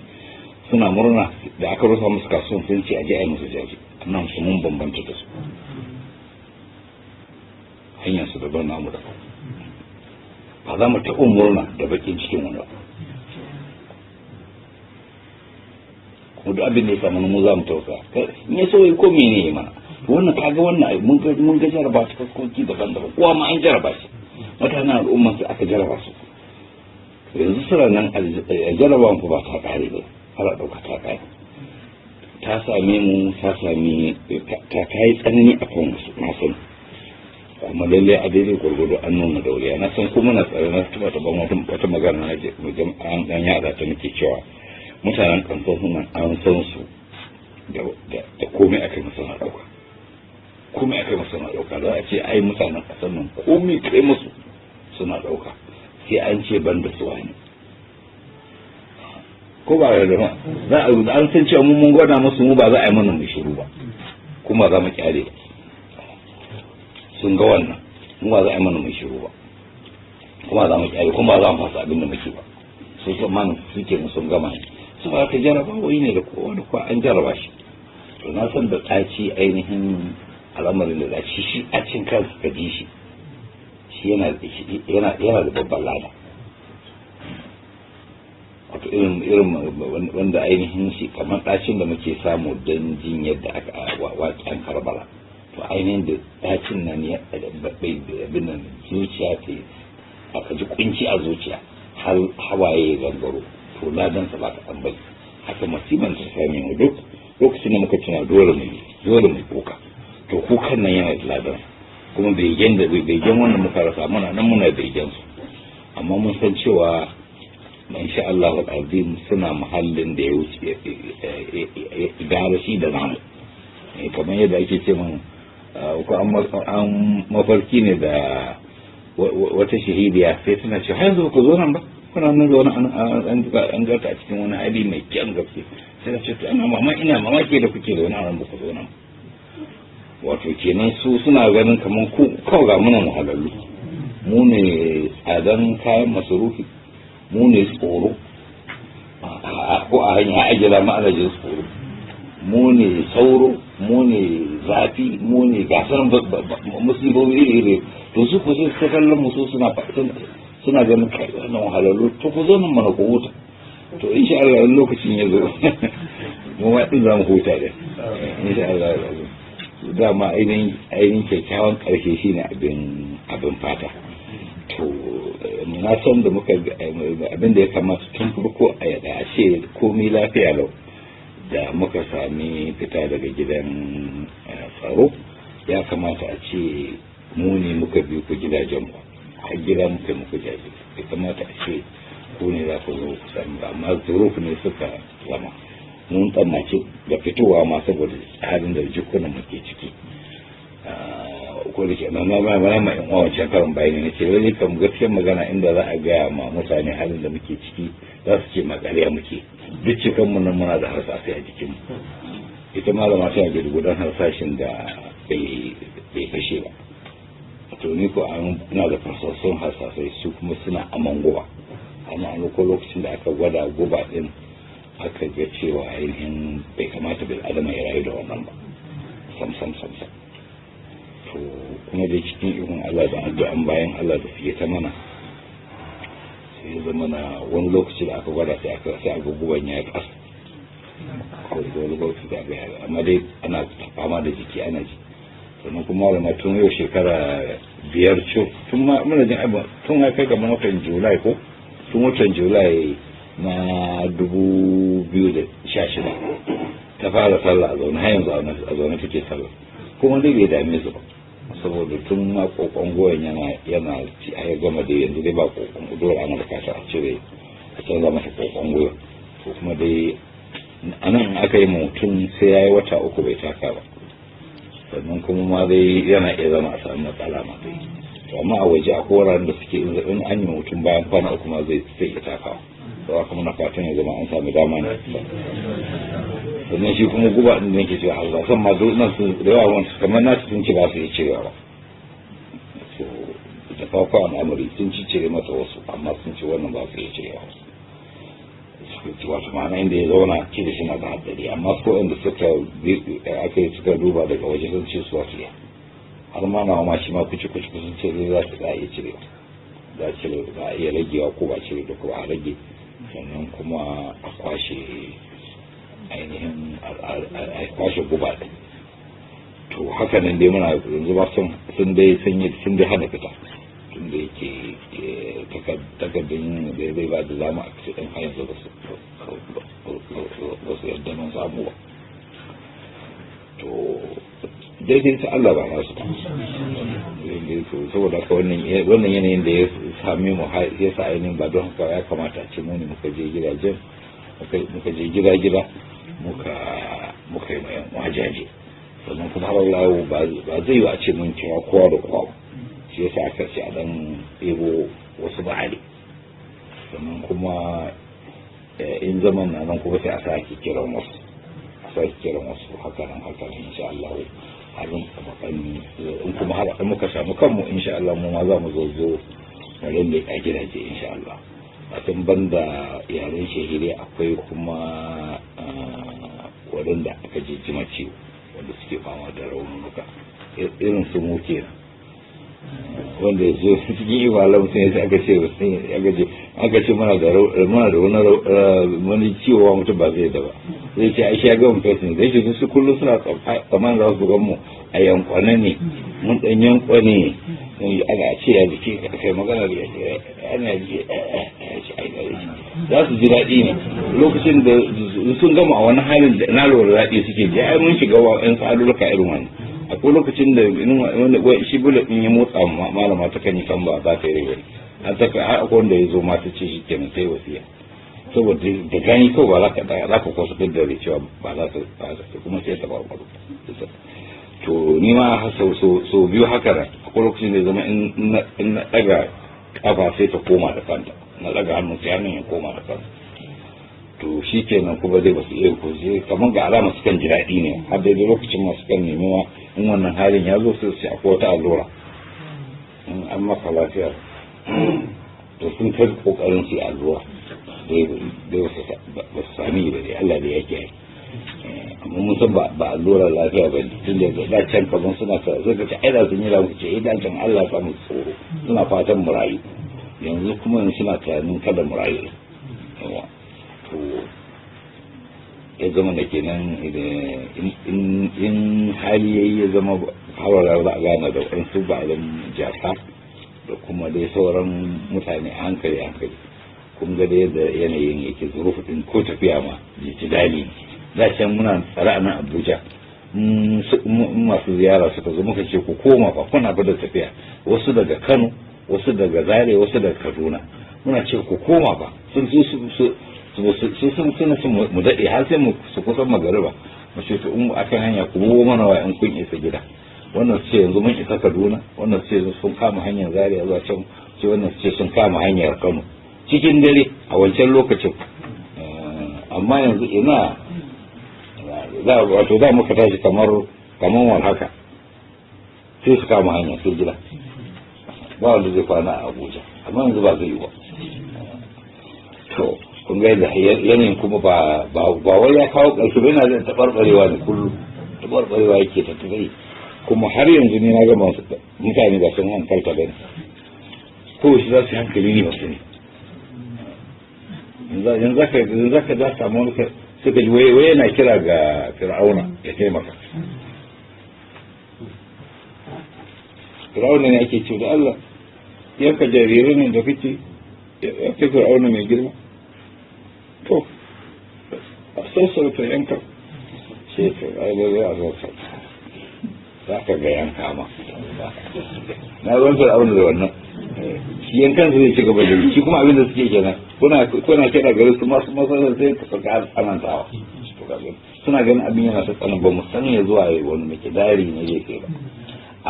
Suna murna da aka rufa musu kasuwan, sun ce a je a yi musu jaji. Amma su mun bambanta da su, hanyar su daban, namu daban. Ba za mu taɓa murna da bakin cikin wani ba. Kuma duk abin da ya samu, mu za mu tausaya in ya so ko mene ya mana. Wannan kaga wannan mun ga jaraba ta fuskoki daban-daban. Kowa ma an jaraba shi, mutanen al'umman su aka jaraba su. Yanzu suna nan a jarabawan fa, ba ta kare ba, har a ɗauka ta kare. Ta same mu, ta sami ta kai tsanani a kan wasu, na sani. Kuma lalle a daidai gwargwado an nuna dauriya. Na san kuma na tsare, na taɓa taɓa wata magana na an ɗan yaɗa ta, nake cewa mutanen kansan suna an san su da komai aka musu na ɗauka, komai aka musu na ɗauka. Za a ce ai mutanen ƙasar nan komai kai musu suna ɗauka, sai an ce ban da su wani ko ba da ma za a an san cewa mun gwada musu mu ba za a yi mana mu shiru ba, kuma za mu kyale. Sun ga wannan, mu ba za a yi mana mu shiru ba, kuma za mu kyale, kuma za mu fasa abin da muke ba. Su tsammanin suke mu sun gama ne. Su ba ka jaraba wai ne da kowa da kowa an jaraba shi. To na san da ɗaci, ainihin al'amarin da ɗaci shi a cin kansa ka ji shi, shi yana da babban lada. Wato irin wanda ainihin shi kamar ɗacin da muke samu don jin yadda aka waƙen Karbala, to ainihin da ɗacin nan ya abin nan zuciya ta aka ji kunci a zuciya har hawaye ya gangaro, to ladansa ba ka ɗan bai. Haka masiban ta same mu, duk lokacin da muka tuna dole mu kuka. To kukan nan yana da ladan, kuma begen da begen wannan muka rasa, muna nan muna begen su. Amma mun san cewa insha Allah azim suna muhallin da ya wuce gara shi da namu. Kamar yadda ake ce mun ko an mafarki ne da wata shahidiya, sai tana ce har yanzu ku zo nan ba, kuna nan zaune, an gata a cikin wani hali mai kyan gaske. Sai ta ce to ina ina mamaki da kuke zaune a nan ba ku zo nan. Wato kenan su suna ganin kamar ku kawai ga muna muhalallu, mu ne tsadan kayan masarufi, mu ne tsoro ko a hanya a gida ma ana jin tsoro, mu ne sauro, mu ne zafi, mu ne gasar musibobi iri iri. To su ku sai suka kallon mu, su suna ganin kai wannan wahalallu, to ku zo nan mana ku huta. To insha Allah in lokacin ya zo, mu ma din za mu huta da insha Allah. Dama ainihin kyakkyawan karshe shine abin fata. To na san da muka abin da ya kamata tun farko a yada a ce komai lafiya lau da muka sami fita daga gidan tsaro, ya kamata a ce mu ne muka bi ku gidajen ku, har gida muka muku jaje. Ya kamata a ce ku ne za ku zo ku sami ba, amma zuruf ne suka zama mun tsammaci da fitowa ma saboda halin da jikunan muke ciki. Ko da ke na ma ma ma in wancan karin bayani ne ce wani kam gaskiyar magana, inda za a gaya ma mutane halin da muke ciki, za su ce makariya muke. Duk cikan mu nan muna da harsasai a jikin mu. Ita malama tana da gudan harsashin da bai fashe ba. To ni ko an ina da fasassun harsasai, su kuma suna aman guba. Amma an ko lokacin da aka gwada guba din, aka ga cewa ainihin bai kamata bil adama ya rayu da wannan ba, sam sam sam sam. To kuma dai cikin ikon Allah da addu'an bayan Allah da suke ta mana, sai ya zama na wani lokaci da aka gwada, sai aka guban ya kasa ko da wani lokaci da aka yi. Amma dai ana fama da jiki, ana ji. Sannan kuma malama tun yau shekara 5 cur, tun ma muna jin abu tun ya kai kamar watan Julai, ko tun watan Julai na 2016 ta fara sallah a zaune, har yanzu a zaune take sallah. Kuma dai bai dame su ba, saboda tun ma kokon goyon yana ci a gama da yanzu dai ba kokon, dole ana bukata a cire, a canza masa kokon goyon. To kuma dai a nan aka yi mutum sai ya yi wata 3 bai taka ba, sannan kuma ma dai yana iya zama a samu matsala ma dai. To amma a waje a wuraren da suke in an yi mutum, bayan kwana 3 ma zai sai ya takawa. To haka muna fatan ya zama an sami dama ne. Sannan shi kuma guba din da nake cewa Allah san ma duk nan sun da yawa wanda kamar nasu sun ce ba su yi cirewa ba. To da farko al'amari sun ci cire masa wasu, amma sun ce wannan ba su yi cirewa. Wato ma'ana inda ya zauna kila shi na da hatsari, amma ko inda suka aka yi suka duba daga waje sun ce su wasu ya har ma nawa ma shi ma kuci kuci sun ce zai za su za a iya cirewa, za a cire, za a iya ragewa ko ba cire da ko a rage, sannan kuma a kwashe ainihin a kwashe guba ɗin. To haka nan dai muna yanzu ba sun dai sun yi sun dai hana fita, tunda yake takardun da zai ba da dama a fita ɗin har yanzu ba su yarda mun samu ba. To daidai ta Allah ba nasu ba. Saboda haka wannan yanayin da ya same mu ya sa ainihin ba don haka ya kamata a ce mu ne muka je gidajen, muka je gida gida muka yi ma yan uwa jaje. Sannan kuma har Allah ba zai yi a ce mun kira kowa da kowa ba, shi yasa aka ce a dan ɗebo wasu ba'ali. Sannan kuma in zaman na nan kuma sai a sake kiran wasu, a sake kiran wasu, haka nan haka nan insha Allah har in kuma har muka samu kanmu insha Allah mu ma za mu zo zo mu lalle a gidaje insha Allah. Watan banda yaren shehire akwai kuma waɗanda aka jijjima ciwo wanda suke fama da raunuka irin su mu kenan, wanda ya zo cikin iwalan mutum ya ce aka ce aka ce muna da wani ciwo mutum ba zai da ba zai ce ai shi ya ga mutum ne zai ce su kullum suna tsammanin za su gan mu a yankwane ne, mun dan yankwane ne, ana ce ya jiki kai magana da ana ji ce ai da za su ji daɗi ne lokacin da sun gama a wani halin da na lura daɗi suke ji, ai mun shiga wa ƴan sa'adurka irin wani. Akwai lokacin da shi bullet din ya motsa malama ta kan yi kan ba za ta yi rai har ta kai har akwai wanda ya zo ma ta ce shi kenan sai wasiya, saboda da gani kawai ba za ka za ka kwasa da rai cewa ba za ta kuma sai ta barbaro. To ni ma sau biyu haka da akwai lokacin da ya zama in na ɗaga kafa sai ta koma da kanta, na ɗaga hannu sai hannun ya koma da kanta. To shi kenan kuma dai basu iya ko sai kamar ga alama sukan ji daɗi ne har daidai lokacin masu kan nemi ma in wannan halin ya zo sai su akwai wata allura in an maka lafiya. To sun kai kokarin su yi allura dai ba su sami ba dai Allah da yake yi, amma mun san ba allura lafiya ba ne, tun da da can kamar suna ta sai ka ce ai da sun yi da ce idan can Allah ya samu tsoro suna fatan mu rayu, yanzu kuma suna tunanin kada mu rayu. Yawa to ya zama da kenan in hali yayi ya zama hawara za a gane da waɗansu ba'alin jasa da kuma dai sauran mutane a hankali hankali. Kun ga dai da yanayin yake zurufu din ko tafiya ma jidali da can muna tsare a nan Abuja, masu ziyara suka zo muka ce ku koma fa kuna fa da tafiya, wasu daga Kano, wasu daga Zaria, wasu daga Kaduna, muna ce ku koma fa sun su su sun suna sun mu daɗe har sai mu su kusan magariba mu ce to in akan hanya ku bugo mana wa in kun isa gida, wannan su ce yanzu mun isa Kaduna, wannan su ce sun kama hanyar Zaria zuwa can, ce wannan su ce sun kama hanyar Kano cikin dare a wancan lokacin. Amma yanzu ina za wato za muka tashi kamar war haka sai su kama hanya sai gida, ba wanda zai kwana a Abuja, amma yanzu ba zai yi ba. To kun ga yadda yanayin kuma ba wai ya kawo ƙarshe ba, yana da taɓarɓarewa ne kullum taɓarɓarewa yake ta tafi, kuma har yanzu ni na ga masu mutane ba sun hankalta ba ne, ko shi za su hankali ne ba su ne yanzu za ka za samu wani suka ji wai yana kira ga Fir'auna ya taimaka. Fir'auna ne ake ce da Allah yanka jaririn da kake ya fi Fir'auna mai girma, to a sassauta yanka sai to ai lalle a sassauta za ka ga yanka ma na ruwan Fir'auna da wannan shi yankan su zai ci gaba da yi shi kuma abin da suke kenan kuna kira gare su masu masarar sai ka saka tsanantawa, suna ganin abin yana ta tsanan ba mu san ya zuwa wani mikidari ne zai kai ba,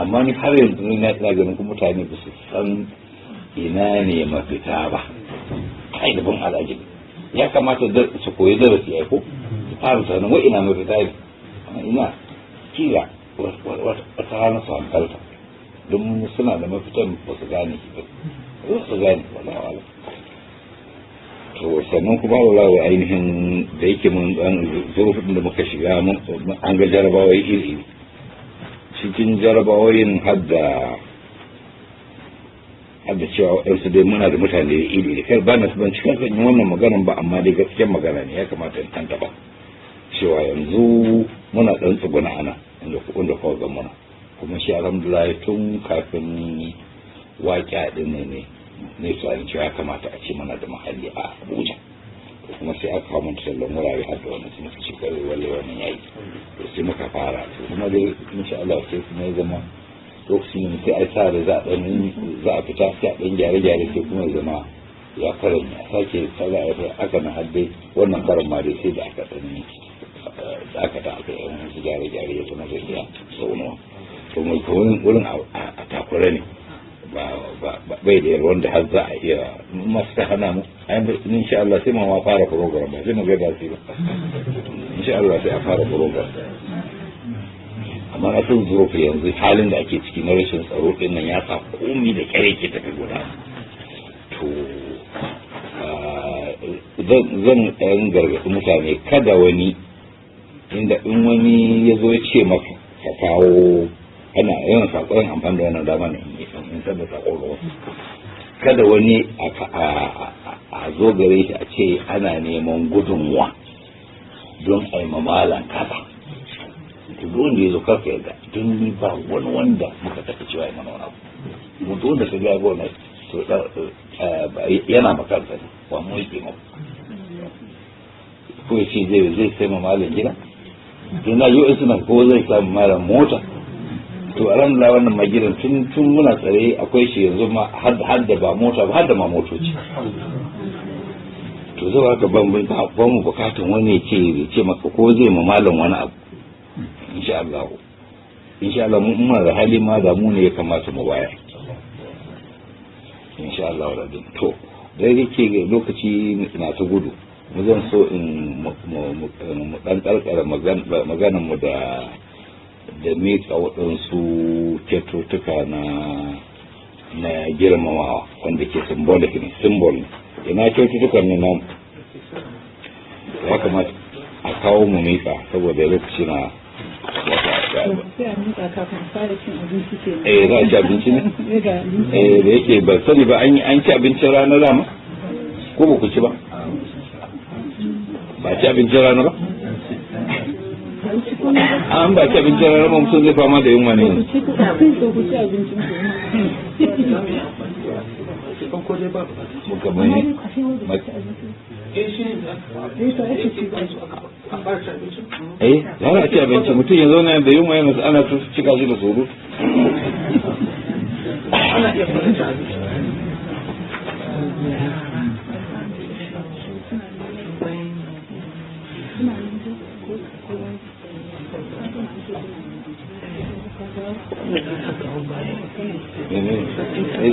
amma ni har yanzu ni na ina ganin kuma mutane ba su san ina ne mafita ba, kai da ban alaji ya kamata su koyi darasi ai ko su fara sanin wa ina mafita ne, ina kila wata rana su hankalta don suna da mafitan ba su gane shi ba, su gane wala wala. To sannan kuma wallahi ainihin da yake mun dan zurfin da muka shiga, mun an ga jarabawai iri iri. Cikin jarabawoyin hadda hadda cewa waɗansu dai muna da mutane iri iri. Kai, ba na ban cikin son yin wannan maganan ba, amma dai gaskiyar magana ne ya kamata in tantaba cewa yanzu muna ɗan tsuguna ana inda kuka ga muna. Kuma shi alhamdulillah tun kafin waƙa ɗin ne tunanin cewa ya kamata a ce muna da mahalli a Abuja. To kuma sai aka kawo mana tallan wurare har da wannan, sai muka ce kawai walle wannan yayi. To sai muka fara. To kuma dai insha Allah sai kuma ya zama lokacin da sai a sa da za a fita, sai a ɗan gyare-gyare, sai kuma ya zama ya faranya sake tsala ya aka na hadde. Wannan karan ma dai sai da aka ɗan da aka ta aka yi wasu gyare-gyare, ya zama zai iya zaunawa. To mai wurin a takure ne, ba bai da yalwan da har za a iya masu ta hana mu. Insha Allah sai ma fara program, ba sai mu ga ba sai ba, insha Allah sai a fara program. Amma na sun zurfi yanzu halin da ake ciki na rashin tsaro din nan ya sa komi da kyare ke tafi guda. To zan ɗan gargaɗi mutane, kada wani inda in wani ya zo ya ce maka ka kawo, ana yawan saƙon amfani da wannan dama ne in san da saƙon ga wasu. Kada wani a zo gare shi a ce ana neman gudunmuwa don a yi mamalan kaza. To duk wanda ya zo karka yadda, don ni ba wani wanda muka tafi cewa ya mana wani abu. Mu duk wanda ka ga wannan, to yana makaranta ne, ba mu yake ma ko ya ce zai sai ma malam gida. To na yi suna ko zai samu malam mota. To alhamdulillah wannan magidan tun muna tsare akwai shi, yanzu ma har da ba mota ba, har da ma motoci. To zai haka ban ba mu bukatun wani ya ce maka ko zai ma malam wani abu. Insha Allah, insha Allah mun muna da hali ma da mu ne ya kamata mu bayar, insha Allah rabin. To da yake lokaci na ta gudu, mu zan so in mu dan karkara maganar mu da miƙa waɗansu kyaututtuka na girmamawa wanda ke symbolic ne, symbol ne. Ina kyaututtukan ne nan ya kamata a kawo mu miƙa saboda lokaci na. Eh, za a ci abinci ne. Eh, da yake ban sani ba, an ci abincin rana dama ko ba ku ci ba? Ba ci abincin rana ba? An ba ci abincin rana ba, mutum zai fama da yunwa ne. Muka bane. Eh, za a ci abinci, mutum ya zauna da yunwa yana ana ta cika shi da surutu. Ana iya fara ci abinci.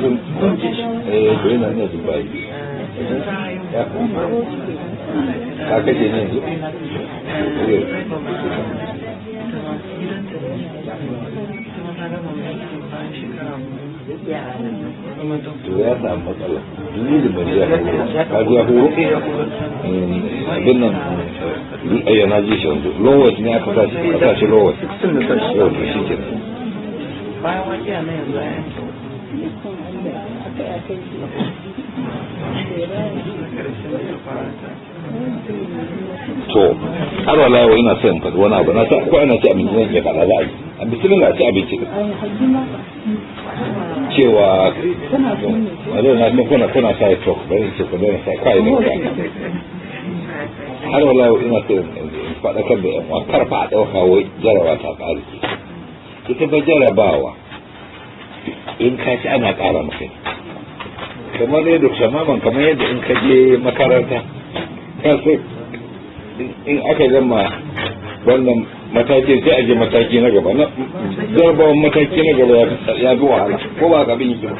Eh, to yana ina Dubai. Ka kashe ne yanzu? To ya samu matsala. Dalilin ban ji ya horo. Ka ji ya horo? Abin nan, ayya na ji shi yanzu. Lowest ne aka sa shi, aka sa shi lowest. Yau to shi kenan. Bayan wakiya na yanzu a yanzu. To har wala yau ina son faɗi wani abu na sa ko ana ci abinci zan iya faɗa, za a yi a bismillah ci abinci din cewa wani na san kuna sa talk, bari in ce ku daina sa kai da kai. Har wala yau ina son in faɗakar da yan uwa, kar fa a ɗauka wai jarabawa ta ƙare. Ita ba jarabawa in ka ci ana ƙara maka, kamar yadda tamaman kamar yadda in ka je makaranta ka sai in aka gama wannan mataki sai a je mataki na gaba, na jarabawan mataki na gaba ya fi wahala, ko ba ka bin yi ba.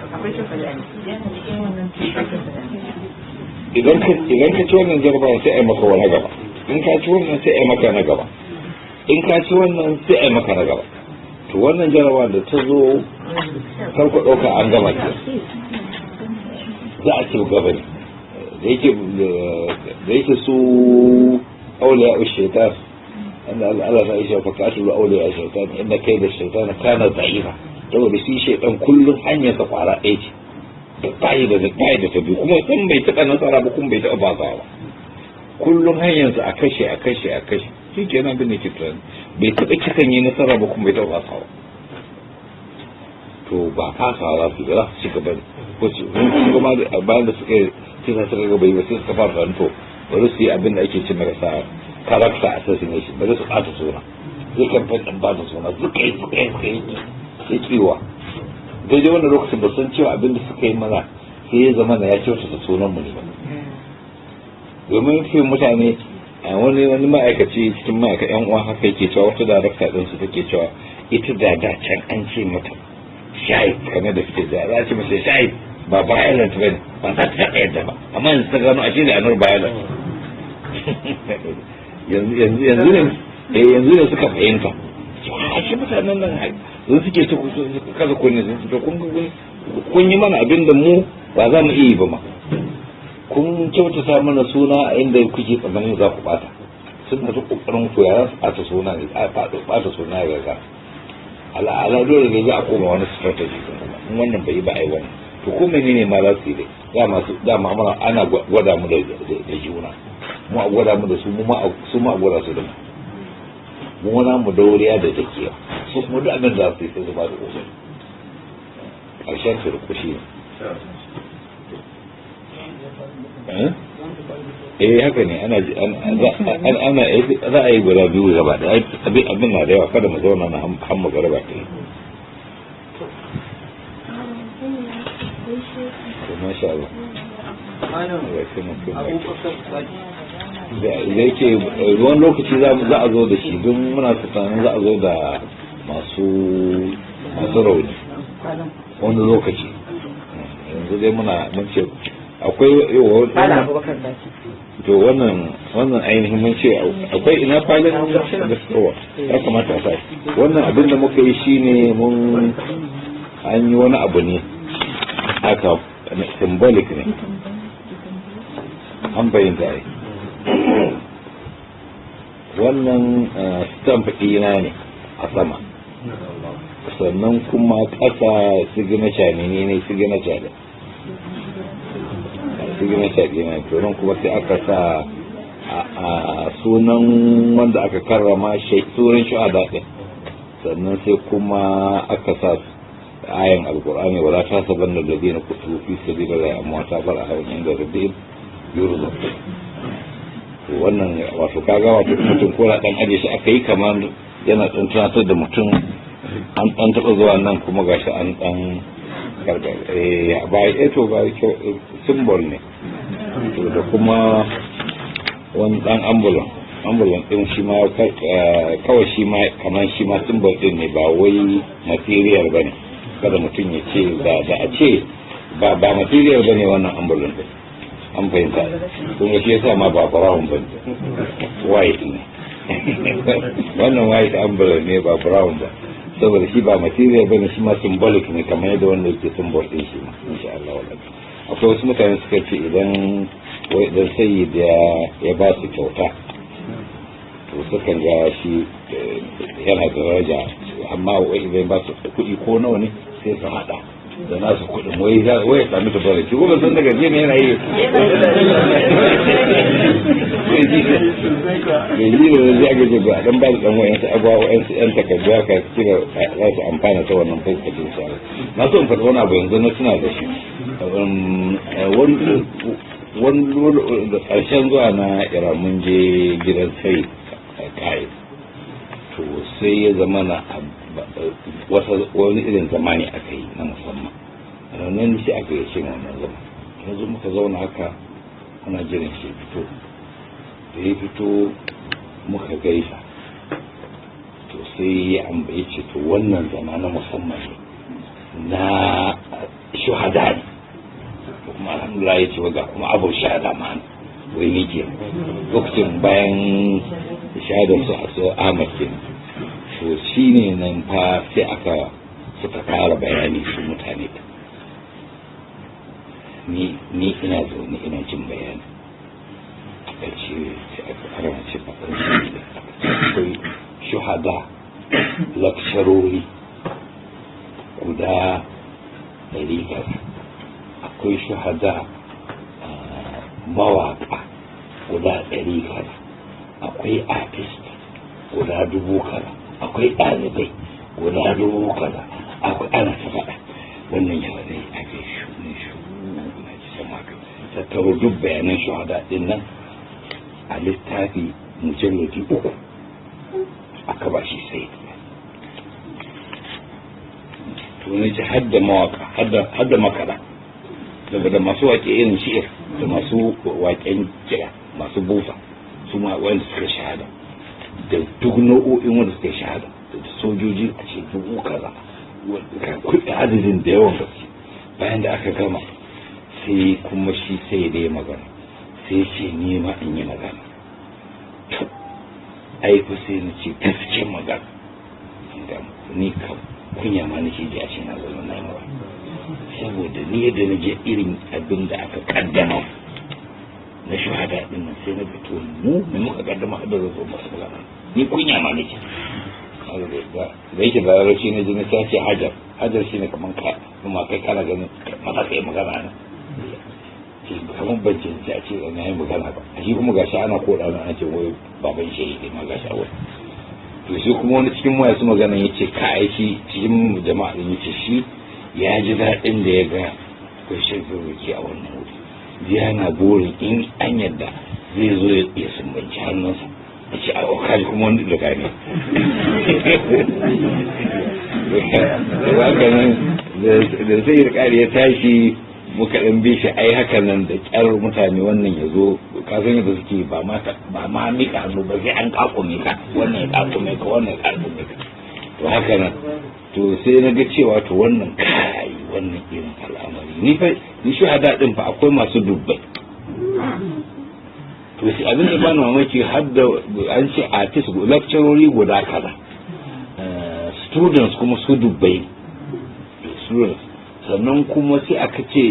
Idan ka ci wannan jarabawan sai a yi maka wani gaba, in ka ci wannan sai a yi maka na gaba, in ka ci wannan sai a yi maka na gaba. To wannan jarabawan da ta zo, kar ku ɗauka an gama ke, za a ci gaba ne. Da yake su auliya shaitan, inda Allah ta isha fakatulu auliya shaitan, inda kai da shaitan kana da'ifa, saboda shi shaitan kullum hanyar sa kwara ɗaya ce da bayi da bayi da tabi, kuma kun bai taɓa nasara ba, kun bai taɓa bazawa ba. Kullum hanyar sa a kashe, a kashe, a kashe. Shi kenan abin da ke tunani, bai taɓa kisan yi nasara ba, kuma bai taɓa bazawa. To ba fasawa za su yi ba, za su ci gaba ne ko su kuma bayan da suka yi kisa suka ga bai ba, sai suka fara tunanin to bari su yi abin da ake ce marasa character assassination, bari su ɓata suna, zai kamfan ɗin ɓata suna. Suka yi, suka yi, suka yi, ya kiwa daidai wannan lokacin ba san cewa abin da suka yi mana sai ya zama na ya kyautata sunan mu ne ba, domin fi mutane a wani ma'aikaci cikin ma'aikata yan uwa haka yake cewa wata darakta ɗin su take cewa ita da da can an ce mata shahid, kamar da suke da za a ce masa shahid ba violent ba ne, ba za ta taɓa yadda ba, amma yanzu ta gano ashe da anar violent. Yanzu ne, eh, yanzu ne suka fahimta a shi mutanen nan sun suke su kasa kunne, sun ce kun yi mana abin da mu ba za mu iya yi ba ma, kun kyautata mana suna a inda kuke tsammanin za ku bata. Suna ta kokarin ku ya za su bata suna ne, a bata suna ya gaga ala dole ne za a koma wani strategy din kuma in wannan bai yi ba ai wannan. To ko menene ma za su yi dai, dama su dama mana ana gwada mu da juna, mu a gwada mu da su, mu ma su ma a gwada su da mu, mu wana mu dauriya da dakiya, su kuma duk abin da za su yi sai su ba da kokari, ƙarshen su rukushi ne. Eh, haka ne, ana ana za a yi guda biyu gaba da abin na da yawa, kada mu zauna na hamma garba ta yi. To masha Allah. Malam Allah ya taimake mu. Abubakar Saki. Da yake ruwan lokaci za a zo da shi, don muna tunanin za a zo da masu rauni wani lokaci. Yanzu dai mun ce akwai Malam wannan Abubakar Saki. To wannan ainihin mun ce akwai ina falin da tsawa ya kamata a sa wannan. Abin da muka yi shine mun an yi wani abu ne haka, symbolic ne, an bayyanta ai wannan stamp ɗina ne a sama, sannan kuma ƙasa signature ne signature da signature ɗina. To nan kuma sai aka sa a sunan wanda aka karrama shi, sunan shuhada ɗin, sannan sai kuma aka sa ayan alqur'ani: wala tahsabanna alladhina qutilu fi sabilillahi amwata bal ahya'un 'inda rabbihim yurzaqun. To wannan wato kaga wato mutum ko da dan aje shi aka yi, kamar yana dan tunatar da mutum an dan taba zuwa nan, kuma gashi an dan karba, eh, ba, eh, to ba kyau, symbol ne. To da kuma wani dan ambulan din, shi ma kawai shi ma kamar shi ma symbol din ne, ba wai material bane, kada mutum ya ce da a ce ba material bane wannan ambulan din, an fahimta. Kuma shi yasa ma ba brown bane, white ne wannan, white ambulan ne, ba brown ba, saboda shi ba material bane, shi ma symbolic ne, kamar yadda wanda yake symbol din shi ma insha Allah. Wallahi akwai wasu mutane suka ce idan wai idan sayyid ya ba su kyauta, to sukan ga shi yana da daraja, amma wai idan ba su kuɗi ko nawa ne sai su haɗa da nasu kuɗin, wai ya sami tabaraki, ko ban san daga ne yana yi bai ji da zai aka ce ba dan ba su dan wayansu abuwa, wayansu yan takardu haka kira za su amfana ta wannan fuskacin sa. Na so in faɗi wani abu, yanzu na tuna da shi. Wani da ƙarshen zuwa na Iran, mun je gidan sai kai, to sai ya zama na wani irin zamani aka yi na musamman nan, shi aka yi shi wannan zama. Yanzu muka zauna haka ana jiran shi fito. Da ya fito muka gaisa, to sai ya ambaye ce to wannan zama na musamman ne, na shuhada ne, to kuma alhamdulillah ya ce ga kuma abu shahada ma wai ni ke lokacin bayan shahadar su a so Ahmad ke. To shi ne nan fa sai aka suka fara bayani su mutane. Ni ina zaune ina jin bayani, aka ce sai aka fara ce faɗin shi da akwai shuhada lakcarori guda 100, akwai shuhada mawaƙa guda 100, akwai artist guda 1000, akwai ɗalibai guda 1000, akwai ana ta faɗa wannan yawa ne ake shu na ji sama tattaro duk bayanan shuhada ɗin nan a littafi mujalladi 3 aka ba shi sai to ne ji hadda mawaka hadda makara saboda masu waƙe irin shi'ir da masu waƙen kiɗa masu busa su ma wanda suka shahada da duk nau'o'in wanda suka shahada da sojoji a ce 1000 kuɗi adadin da yawan gaske. Bayan da aka gama sai kuma shi sai da ya magana sai ce ni ma in yi magana. To ai fa sai na ce gaskiyar magana ni kam kunya ma nake ji a ce na zama na yi magana, saboda ni yadda na je irin abin da aka kaddama na shuhada din nan sai na ga to mu me muka kaddama da zo masu magana ni kunya ma nake. Da yake da larabci na ji na ce hajar hajar shine kaman ka kuma kai kana ganin maza kai magana ne kamar ban cancanci a ce na yi magana ba, shi kuma gashi ana koda na an ce wai baban shahidi ma gashi a wani. To shi kuma wani cikin masu magana ya ce ka aiki cikin jama'a din ya ce shi ya ji daɗin da ya ga kwashe zuruki a wannan wuri, yana burin in an yadda zai zo ya sumbanci hannunsa a ce a kaji kuma wani da gane. Da nan da sai da ƙari ya tashi muka ɗan bi shi ai haka nan da ƙyar mutane wannan ya zo ka san yadda suke ba ma miƙa hannu ba sai an ƙaƙume ka wannan ya ƙaƙume ka wannan ya ƙaƙume ka. To haka nan to sai na ga cewa to wannan kai wannan irin al'amari ni fa ni shuhada din fa akwai masu dubbai. To sai abin da bani mamaki har da an ce artist lecturori guda kaza, students kuma su dubbai students, sannan kuma sai aka ce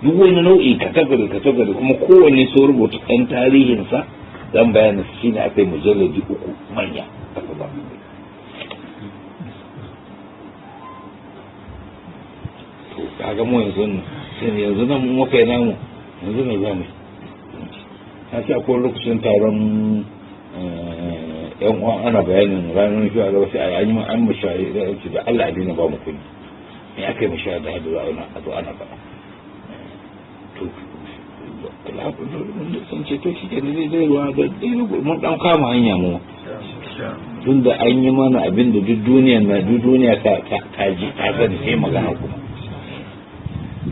duk wani nau'i category category kuma kowanne sun rubuta ɗan tarihinsa dan bayanin shi ne aka yi mujalladi 3 manya aka ba. To kaga mu yanzu sai yanzu nan mu muka yi namu yanzu ne zamu na ce akwai lokacin taron yan uwan ana bayanin ranar shi a sai an yi an mushayi da ce da Allah a daina ba mu kuɗi me aka yi mushayi da hadu a zo ana faɗa. To sun ce to shi ke ne zai ruwa da mun dan kama hanya mu tunda an yi mana abin da duk duniya na duk duniya ta ji ta sani sai magana kuma.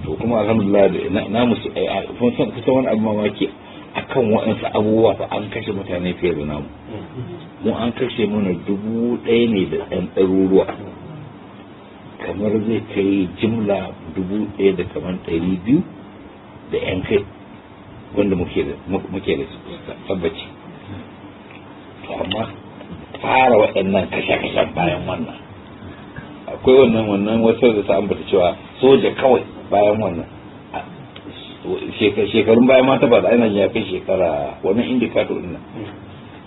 To kuma alhamdulillah na musu kun san kusan wani abu mamaki akan waɗansu abubuwa fa an kashe mutane fiye da namu. Mu an kashe mana 1000 ne da ɗan ɗaruruwa, kamar zai kai jimla 1000 da kamar 200 da ƴan kai wanda muke da tabbaci. To amma fara waɗannan kashe-kashen bayan wannan akwai wannan wata da ta ambata cewa soja kawai bayan wannan shekarun bayan mata ba da ainihin ya kai shekara wannan indikator din nan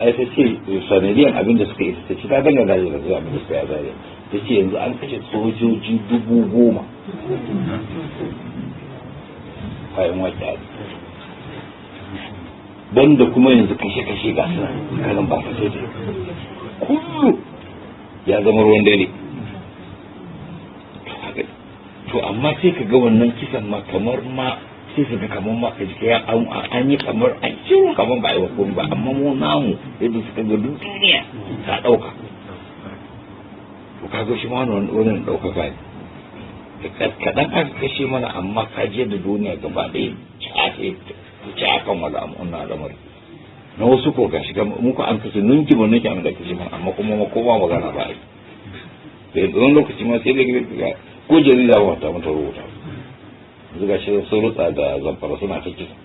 ai ta ce sanadiyan abin da suka yi ta ce ta dangana da zuwa abin da suka yi a Zaria, ta ce yanzu an kashe sojoji 10,000 bayan waƙe banda kuma yanzu kashe-kashe ga suna kanan ba ka sai kullu ya zama ruwan dare. To amma sai ka ga wannan kisan ma kamar ma sai su ga kamar ma ka ji an yi kamar an ciwo kamar ba a yi wa komai ba, amma mu namu yadda suka ga duk duniya ta ɗauka. To ka ga shi ma wannan ɗaukaka ne kaɗan aka kashe mana, amma ka je da duniya gaba ɗaya ci akan wani al'amari na wasu ko gashi mu ko an kashe ninki ba ninki an da kashe mana, amma kuma ma kowa magana ba a yi. Da yanzu wani lokaci ma sai da ko jarida ba ta mata rubuta yanzu gashi sun rutsa da Zamfara suna ta kisa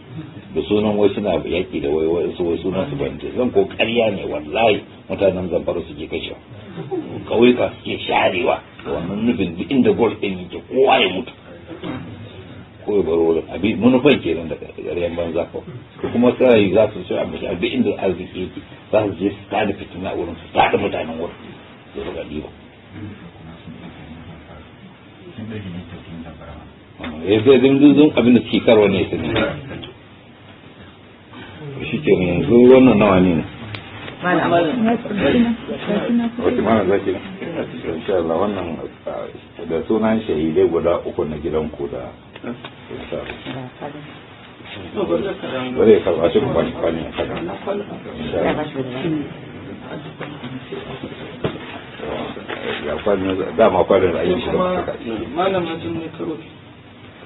da sunan wai suna yaƙi da wai wai su wai sunan su bante zan ko ƙarya ne wallahi mutanen Zamfara suke kashewa ƙauyuka suke sharewa da wannan nufin duk inda gol ɗin yake kowa ya mutu. ko ya bar wurin abi manufan kenan da ƙaryan banza ko to kuma sai za su ci abu a duk inda arziki yake za su je su tada fitina wurin su tada mutanen wurin su riga ɗiba. Ya zai zai abin da suke karwa ne su ne. Shi ke yanzu wannan nawa ne? Wata mana zaki na? Insha Allah wannan da sunan shahidai guda uku na gidanku da insha Allah. Bari ya karɓa shi kwani kwani a saka. Insha Allah. Ya kwani dama kwanin ra'ayin shi da saka. Malama sun ne karo.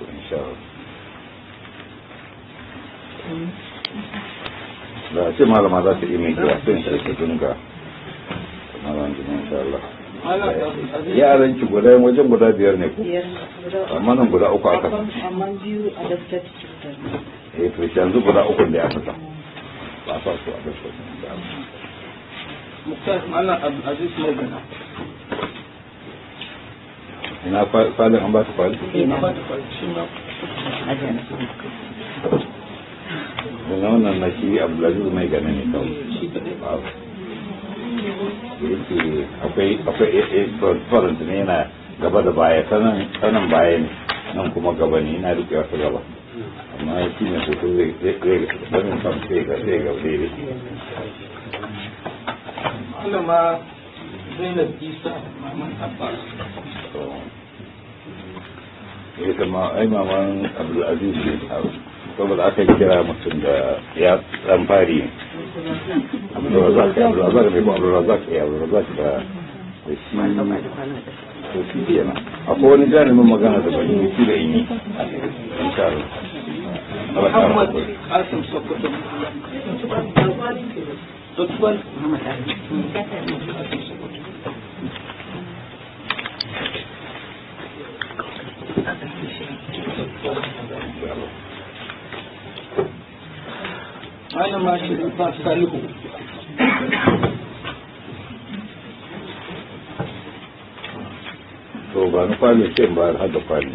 Insha Allah. Da ce malama za ta iya mai kira sun shi ta dinga malama jini insha Allah. Yaran ki guda wajen guda biyar ne ko? Amma nan guda uku aka. Amma biyu a daftar cutar. Eh to yanzu guda uku ne aka sa. Ba sa su a daftar. Muktar Malam Abdulaziz Maigana. Ina kwalin an ba ta kwali? Ina ba ta kwali shi ma. Daga wannan na shi Abdulaziz mai gane ne kawai. Yake akwai akwai transparent ne yana gaba da baya sanan baya ne nan kuma gaba ne yana rike wata gaba. Amma shi ne hoto zai zai sanin sam sai ga sai ga daidai. Malama Zainab Isa Maman Abbas. Ya kama ai maman Abdulaziz ne saboda aka kira mutum da ya dan fari Abdulrazak Abdulrazak ne ko Abdulrazak ya Abdulrazak da shi to shi kenan akwai wani jarumin magana da ban yi shi da in yi insha Allah. Muhammad Qasim Sokoto. Sokoto. Qasim Sokoto. Malama Sharifa Salihu. To ba ni kwali ce ba har da kwali.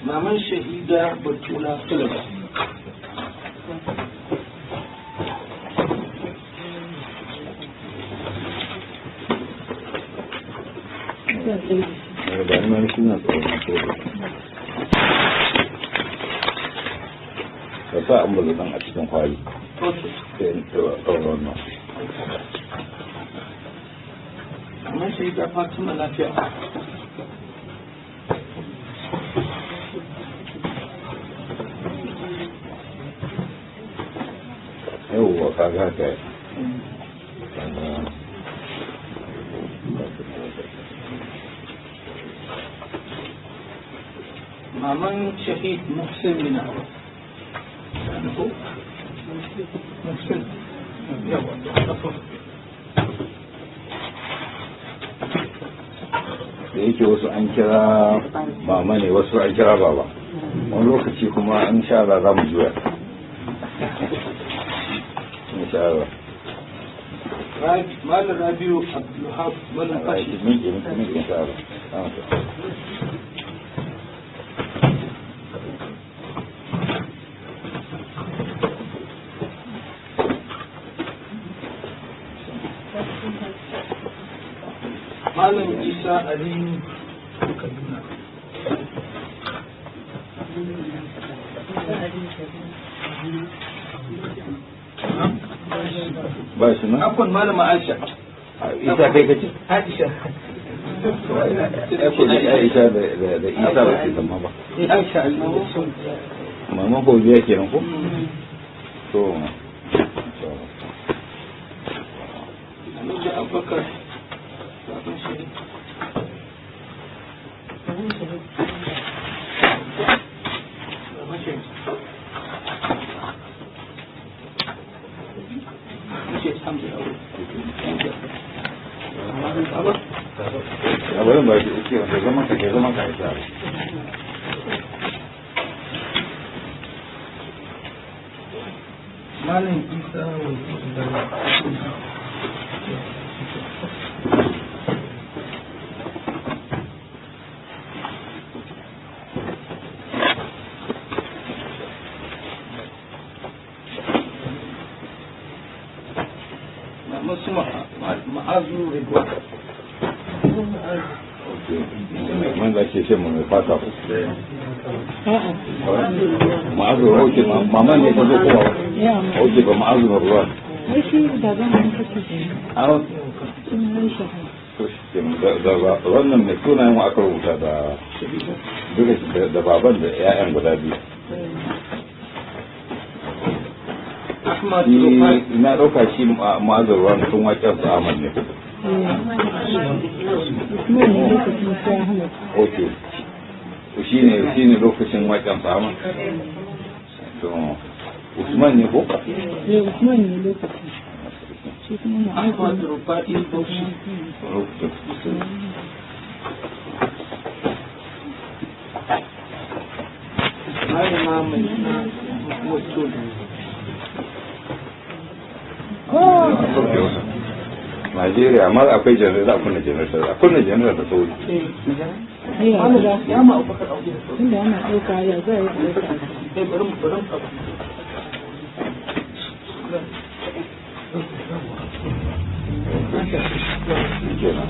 Maman Shahida Batula Sulaiman. Ba ni ma shi na tsoron tsoro. Ka sa an bazu a cikin kwali. Sai in tsoro wannan. Maman Shahida Fatima Lafiya. Yauwa ka ga ka Maman Shahid Muhsin bin Abu. Muhsin. Yawa. Da yake wasu an kira mama ne wasu an kira baba. Wani lokaci kuma an sha Allah za mu juya. Insha Allah. Malam Rabiu Abdulhab Malam Fashi. Minki minki minki insha Allah. Malam Isa Ali Kaduna. Ba shi na? Afwan Malama Aisha. Isa kai kace? Aisha. Ai ko da Aisha da Isa ba su zama ba. Aisha Ali. Maman Fauziya kenan ko? To. Alhaji Abubakar. Baban Shahid. Baban Shahid. Shahid Hamza Aure. Baba. A bari ba shi uke wanda zaman ka ke zaman ka isa. Malam Isa Waziri Bello. Maman su Ma'azu Ridwan. Wanda ake ce mai fata ko? Ma'azu, ok, maman ne ta zo kowa. Ok, ba Ma'azu ba ruwa. Wai shi baban mun kake A sunan shi. To shi ke da wannan mai sunayen wa aka rubuta da duka da baban da 'ya'yan guda biyu. Ahmad Shi Rufai. na ɗauka shi Ma'azu ruwa sun waƙen su Ahmad ne. Usman ne lokacin sai Ahmad. Ok. Shi ne lokacin waƙen su Ahmad. To Usman ne ko? Eh, Usman ne lokacin. Shi kuma Ahmad Ma'azu. Rufai Bauchi. Lokacin. Malama mai suna Wakil. Sauke wata. Najeriya amma akwai janareto, za a kunna janareto, a kunna janareto da sauri. Eh, Malam ya ma Abubakar Audu da sauri. tunda ana ɗauka ya za a yi ɗauka. Eh, bari mu bari mu ɗauka. Shi kenan.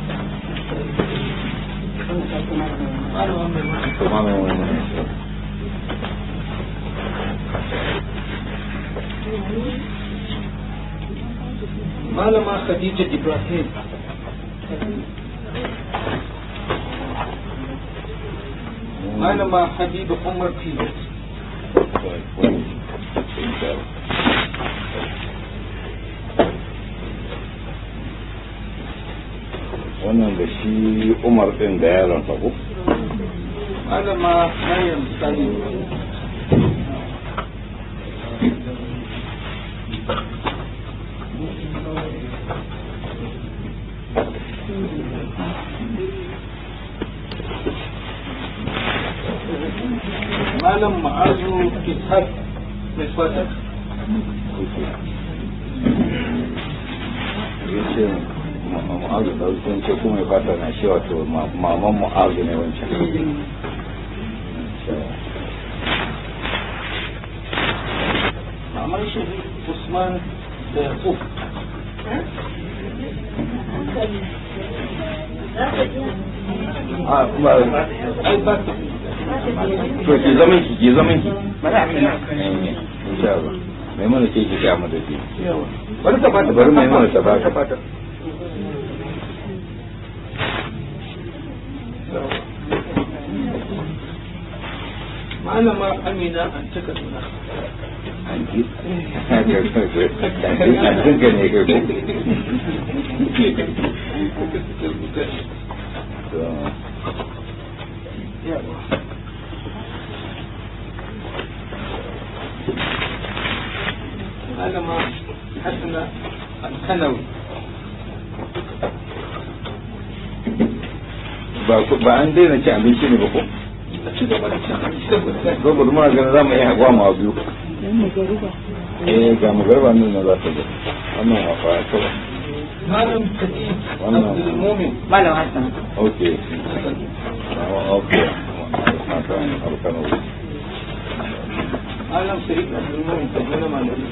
Malama mai ma. To ma mai wani. Malama Khadija Ibrahim. Malama Habiba Umar Pires. Wannan da shi Umar ɗin da yaron sa ko? Malama Maryam Sani. Malam Ma'azu Ishaq mai fata. Ya ce Mu'azu da sun ce kuma ya fata na shi, wato maman Mu'azu ne wancan. Maman Shahid Usman da Yaqub. A ba. Ai ba ta. To ki zaman ki, ki zaman ki. Eh, insha Allah. Mai mana ce ki ga mu da shi. Yawa. Bari ta bata. Bari mai mana ta bata. Ta bata. Malama Amina Anta Kaduna. Anti. Antin ka ne kai ko? To, Yawa. Malama Hassana Alkanawi. Ba an daina cin abinci ne ba ko? A ci gaba da cin abinci saboda Saboda muna ganin za mu iya gwamawa biyu. Dan magariba. Eh, ga magarba nan na za ta zo. Wannan a fara kawai. Malam Sa'id Wannan- Abdulmumin. Malam Hassan. Ok. Ok. Matan Alkano. Malam Sa'id Abdulmumin Kaduna Malami.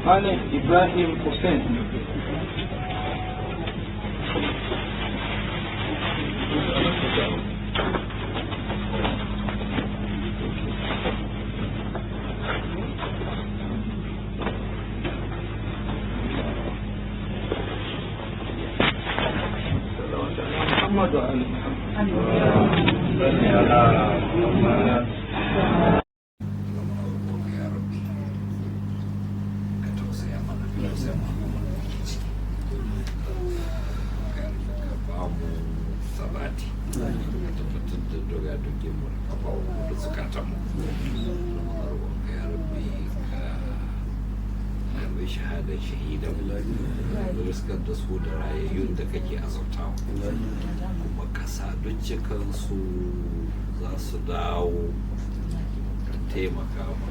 Malam Ibrahim Hussein. Muhammad wa ali Muhammad. Ya Rabbi, ka tausaya mana, ka tausaya mana al'ummar da muke ciki, ka ba mu sabati, ka tabbatar da doga doge mu da kafafu mu da zukatan mu. Muna roƙonka ya Rabbi, ka karbi Karbi shahadar shahidan, riskar da su da rayayyun da kake azabtawa, kuma ka sa duk cikansu za su dawo da taimaka ma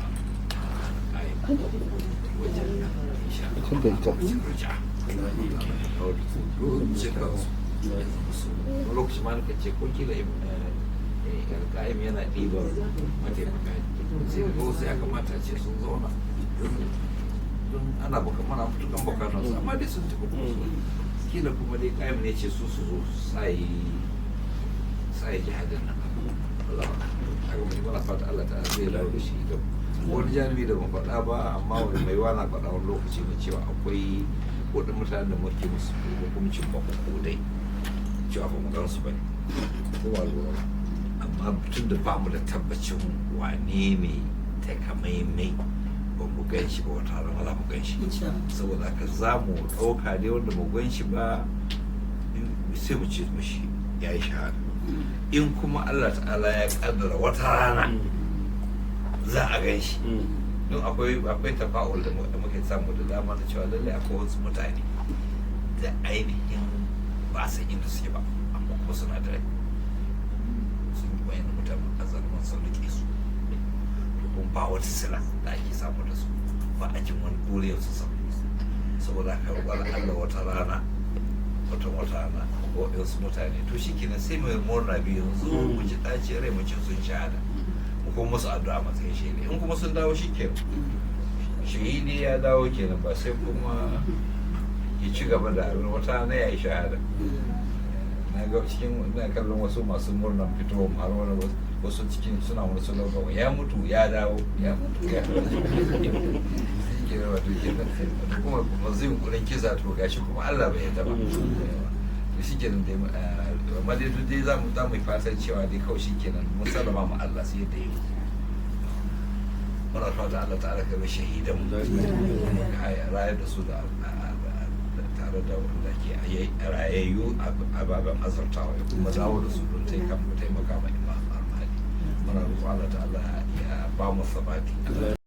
ayi wajen insha Allah lokacin ruja duk cikansu ya zama su. Wani lokaci ma nakan ce ko kila alƙa'im yana ɗiban mataimaka, sai ga wasu ya kamata ce sun zauna don ana buka mana matukan bukatar su, amma dai sun tafi kuma su kila kuma dai ƙa'im ne ce su su zo sai jihadin nan. Allah haka mai mana fata Allah ta zai dawo da shi. Da wani janibi da ban faɗa ba, amma wani mai wana faɗa wani lokaci na cewa akwai waɗanda mutanen da muke musu hukuncin dai cewa ba mu gan su ba ne ko ba lura ba, amma tun da ba mu da tabbacin wane ne takamaimai, ba mu gan shi ba, wata rana za mu gan shi. Saboda haka za mu ɗauka dai wanda mu gan shi ba sai mu ce mashi ya yi shahada. In kuma Allah ta'ala ya kaddara wata rana za a gan shi, don akwai tafa'ul da muke samu da dama na cewa lallai akwai wasu mutane da ainihin ba san inda suke ba, amma kuma suna da rai, sun yi wayan mutane a zarman sun rike su, to kuma ba wata sila da ake samu da su, ba a jin wani duriyar su samu. Saboda haka wala Allah wata rana wata rana waɗansu mutane, to shi kenan sai mai murna biyu yanzu, mu ji ɗaci rai mu ce sun shahada, mu kuma musu addu'a matsayin shahidi. In kuma sun dawo, shi kenan, shahidi ya dawo kenan, ba sai kuma ya ci gaba da abin wata rana ya yi shahada. Na ga cikin ina kallon wasu masu murnan fitowar har wani wasu cikin suna wani slogan, "Ya mutu ya dawo, ya mutu ya dawo." Shi kenan, wato kenan kuma masu yunkurin kisa, to gashi kuma Allah bai yarda ba. To shi kenan dai, amma dai duk dai za mu yi fatan cewa dai kawai shi kenan mun sallama ma Allah sai yadda yi. Muna fata Allah ta'ala ka bai shahidan mu ka rayar da su da tare da wanda ke rayayyu ababen azartawa, ya kuma dawo da su don taimaka ma Imam Al-Mahdi. Muna roƙon Allah ta'ala ya ba mu sabati.